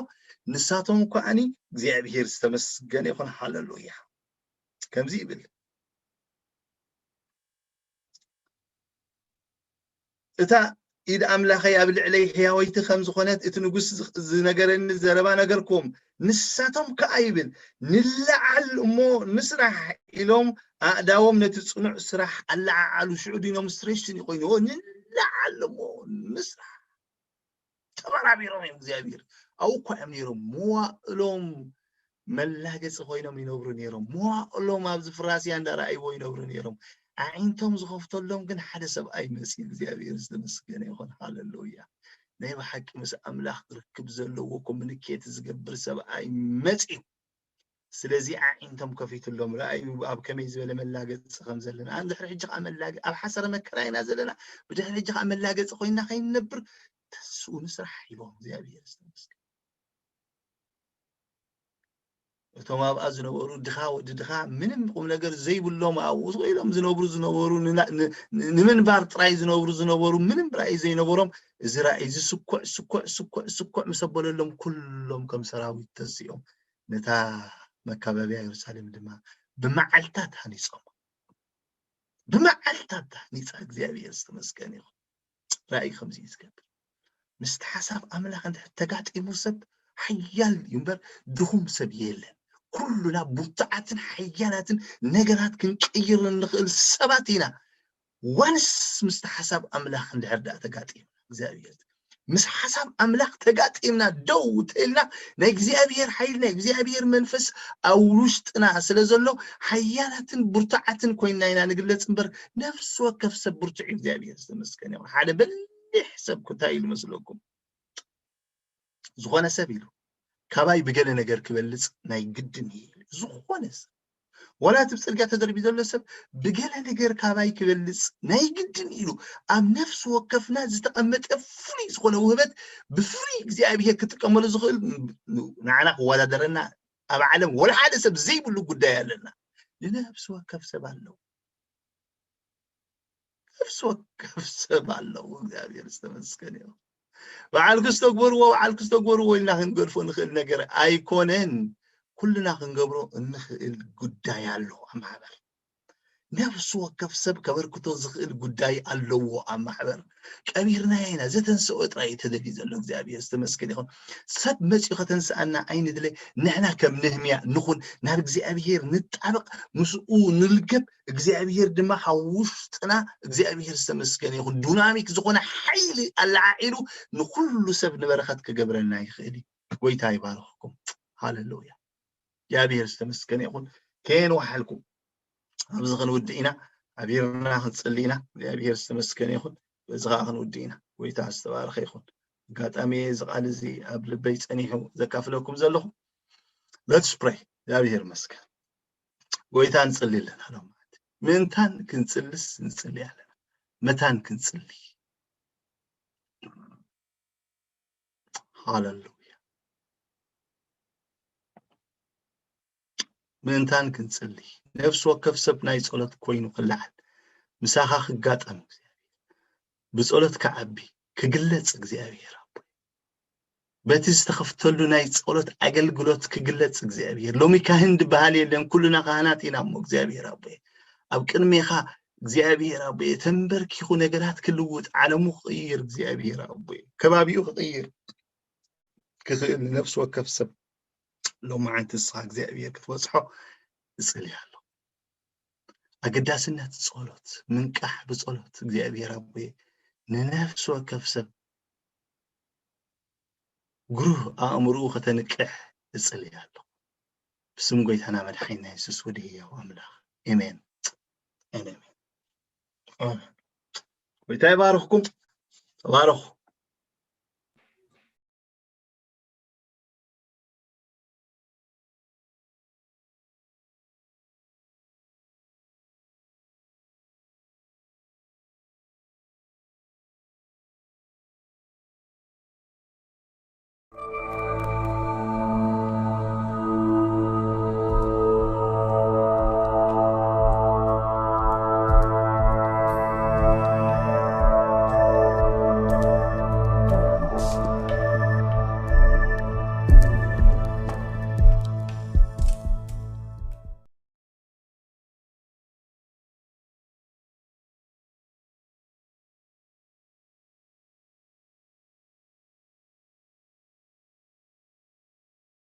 ንሳቶም ከኣኒ እግዚኣብሔር ዝተመስገነ ይኹን፣ ሃለሉያ፣ ከምዚ ይብል፣ እታ ኢድ ኣምላኸይ ኣብ ልዕለይ ሕያወይቲ ከም ዝኾነት እቲ ንጉስ ዝ-፣ ዝነገረኒ ዘረባ ነገርኩም። ንሳቶም ከኣ ይብል፣ ንለዓል እሞ ንስራሕ ኢሎም ኣእዳዎም ነቲ ጽኑዕ ስራሕ ኣለዓዓሉ። ሽዑ ዲኖም ስትሬሽን ይኮይኑ፣ ንለዓል እሞ ንስራሕ ተበራቢሮም እዮም። እግዚኣብሔር ኣብኡ እኳ እዮም ነይሮም። መዋእሎም መላገፂ ኮይኖም ይነብሩ ነይሮም። መዋእሎም ኣብዚ ፍራስያ እንዳረኣይዎ ይነብሩ ነይሮም። ኣዒንቶም ዝኸፍተሎም ግን ሓደ ሰብኣይ መፂኡ። እግዚኣብሔር ዝተመስገነ ይኹን። ሃለሉያ። ናይ ብሓቂ ምስ ኣምላኽ ርክብ ዘለዎ ኮሚኒኬት ዝገብር ሰብኣይ መፂኡ። ስለዚ ኣዒንቶም ከፊትሎም ረኣዩ ኣብ ከመይ ዝበለ መላገፂ ከም ዘለና። ኣን ድሕሪ ሕጂ ከዓ መላገ-፣ ኣብ ሓሰረ መከራ ኢና ዘለና። ብድሕሪ ሕጂ ከዓ መላገፂ ኮይንና ከይንነብር ተስኡ ንስራሕ ኢሎም። እግዚኣብሔር ዝተመስገን። እቶም ኣብኣ ዝነበሩ ድኻ ወዲ ድኻ ምንም ቁም ነገር ዘይብሎም ኣብኡ ኢሎም ዝነብሩ ዝነበሩ ንና-፣ ን-፣ ን-፣ ንምንባር ጥራይ ዝነብሩ ዝነበሩ ምንም ራእይ ዘይነበሮም እዚ ራእይ እዚ ስኩዕ ስኩዕ ስኩዕ ስኩዕ ምስ ኣበለሎም ኩሎም ከም ሰራዊት ተሲኦም ነታ መካበብያ የሩሳሌም ድማ ብመዓልታት ሃኒጾም። ብመዓልታት ሃኒጻ እግዚኣብሔር ዝተመስገነ ይኹን። ራእይ ከምዚ እዩ ዝገብር። ምስቲ ሓሳብ ኣምላኽ እንድሕር ተጋጢሙ ሰብ ሓያል እዩ እምበር ድኹም ሰብ የለን። ኩሉና ብርቱዓትን ሓያላትን ነገራት ክንቀይር እንኽእል ሰባት ኢና። ዋንስ ምስቲ ሓሳብ ኣምላኽ እንድሕር ደኣ ተጋጢምና እግዚኣብሔር ምስ ሓሳብ ኣምላኽ ተጋጢምና ደው ተኢልና ናይ እግዚኣብሔር ሓይል ናይ እግዚኣብሔር መንፈስ ኣብ ውሽጥና ስለ ዘሎ ሓያላትን ብርቱዓትን ኮይንና ኢና ንግለጽ እምበር ነፍሲ ወከፍ ሰብ ብርቱዕ እዩ። እግዚኣብሔር ዝተመስገነ ይኹን። ሓደ በሊሕ ሰብ እንታይ ኢሉ መስለኩም? ዝኾነ ሰብ ኢሉ ካባይ ብገለ ነገር ክበልጽ ናይ ግድን እዩ ኢሉ። ዝኾነ ሰብ ዋላ እቲ ብጽርግያ ተደርቢ ዘሎ ሰብ ብገለ ነገር ካባይ ክበልጽ ናይ ግድን ኢሉ ኣብ ነፍሲ ወከፍና ዝተቐመጠ ፍሉይ ዝኾነ ውህበት ብፍሉይ እግዚኣብሔር ክጥቀመሉ ዝኽእል ንዓና ክወዳደረና ኣብ ዓለም ወላ ሓደ ሰብ ዘይብሉ ጉዳይ ኣለና። ንነፍሲ ወከፍ ሰብ ኣለዎ። ነፍሲ ወከፍ ሰብ ኣለዎ። እግዚኣብሔር ዝተመስገነ ይኹን። በዓል ክስተግበርዎ በዓል ክስተግበርዎ ኢልና ክንገድፎ ንኽእል ነገር ኣይኮነን። ኩልና ክንገብሮ እንኽእል ጉዳይ ኣሎ ኣብ ማሕበር። ነፍሲ ወከፍ ሰብ ከበርክቶ ዝኽእል ጉዳይ ኣለዎ ኣብ ማሕበር። ቀቢርናዮ ኢና። ዘተንስኦ ጥራይ እዩ ተደልዩ ዘሎ። እግዚኣብሔር ዝተመስገነ ይኹን። ሰብ መፂኡ ከተንስኣና ኣይንድለ። ንሕና ከም ነህምያ ንኹን፣ ናብ እግዚኣብሔር ንጣበቕ፣ ምስኡ ንልገብ። እግዚኣብሔር ድማ ካብ ውሽጥና እግዚኣብሔር ዝተመስገነ ይኹን። ዱናሚክ ዝኾነ ሓይሊ ኣለዓዒሉ ንኹሉ ሰብ ንበረኸት ክገብረና ይኽእል እዩ። ጎይታ ይባርኽኩም። ሃለሉያ። እግዚኣብሔር ዝተመስገነ ይኹን። ከየን ወሓልኩም ኣብዚ ክንውድእ ኢና። ኣቢርና ክንጽሊ ኢና። እግዚኣብሔር ዝተመስገነ ይኹን። በዚ ኸዓ ክንውድእ ኢና። ጎይታ ዝተባረኸ ይኹን። ኣጋጣሚ እዚ ቃል እዚ ኣብ ልበይ ጸኒሑ ዘካፍለኩም ዘለኹ። Let's pray። እግዚኣብሔር ይመስገን። ጎይታ ንጽሊ ኣለና ሎም ምእንታን ክንጽልስ ንጽሊ ኣለና። መታን ክንጽሊ። ሃለሉያ። ምእንታን ክንጽሊ፣ ነፍሲ ወከፍ ሰብ ናይ ጸሎት ኮይኑ ክለዓል፣ ምሳኻ ክጋጠም፣ ብጸሎት ክዓቢ፣ ክግለጽ እግዚኣብሔር ኣቦ፣ በቲ ዝተኸፍተሉ ናይ ጸሎት ኣገልግሎት ክግለጽ እግዚኣብሔር። ሎሚ ካህን ዝበሃል የለን፣ ኩልና ካህናት ኢና እሞ እግዚኣብሔር ኣቦ፣ ኣብ ቅድሜኻ እግዚኣብሔር ኣቦ ተንበርኪኹ ነገራት ክልውጥ፣ ዓለሙ ክቕይር እግዚኣብሔር ኣቦ፣ ከባቢኡ ክቕይር ክኽእል ንነፍሲ ወከፍ ሰብ ሎማዓንቲ ንስኻ እግዚኣብሔር ክትበጽሖ እጽሊ ኣሎ። ኣገዳስነት ጸሎት፣ ምንቃሕ ብጸሎት እግዚኣብሔር ኣቦ ንነፍሲ ወከፍ ሰብ ግሩህ ኣእምሮኡ ከተንቅሕ እጽሊ ኣሎ። ብስም ጎይታና መድሓኒና የሱስ ወዲ ህያው ኣምላኽ፣ ኤሜን። ኤሜን። ጎይታ ይባርኽኩም። ተባረኹ።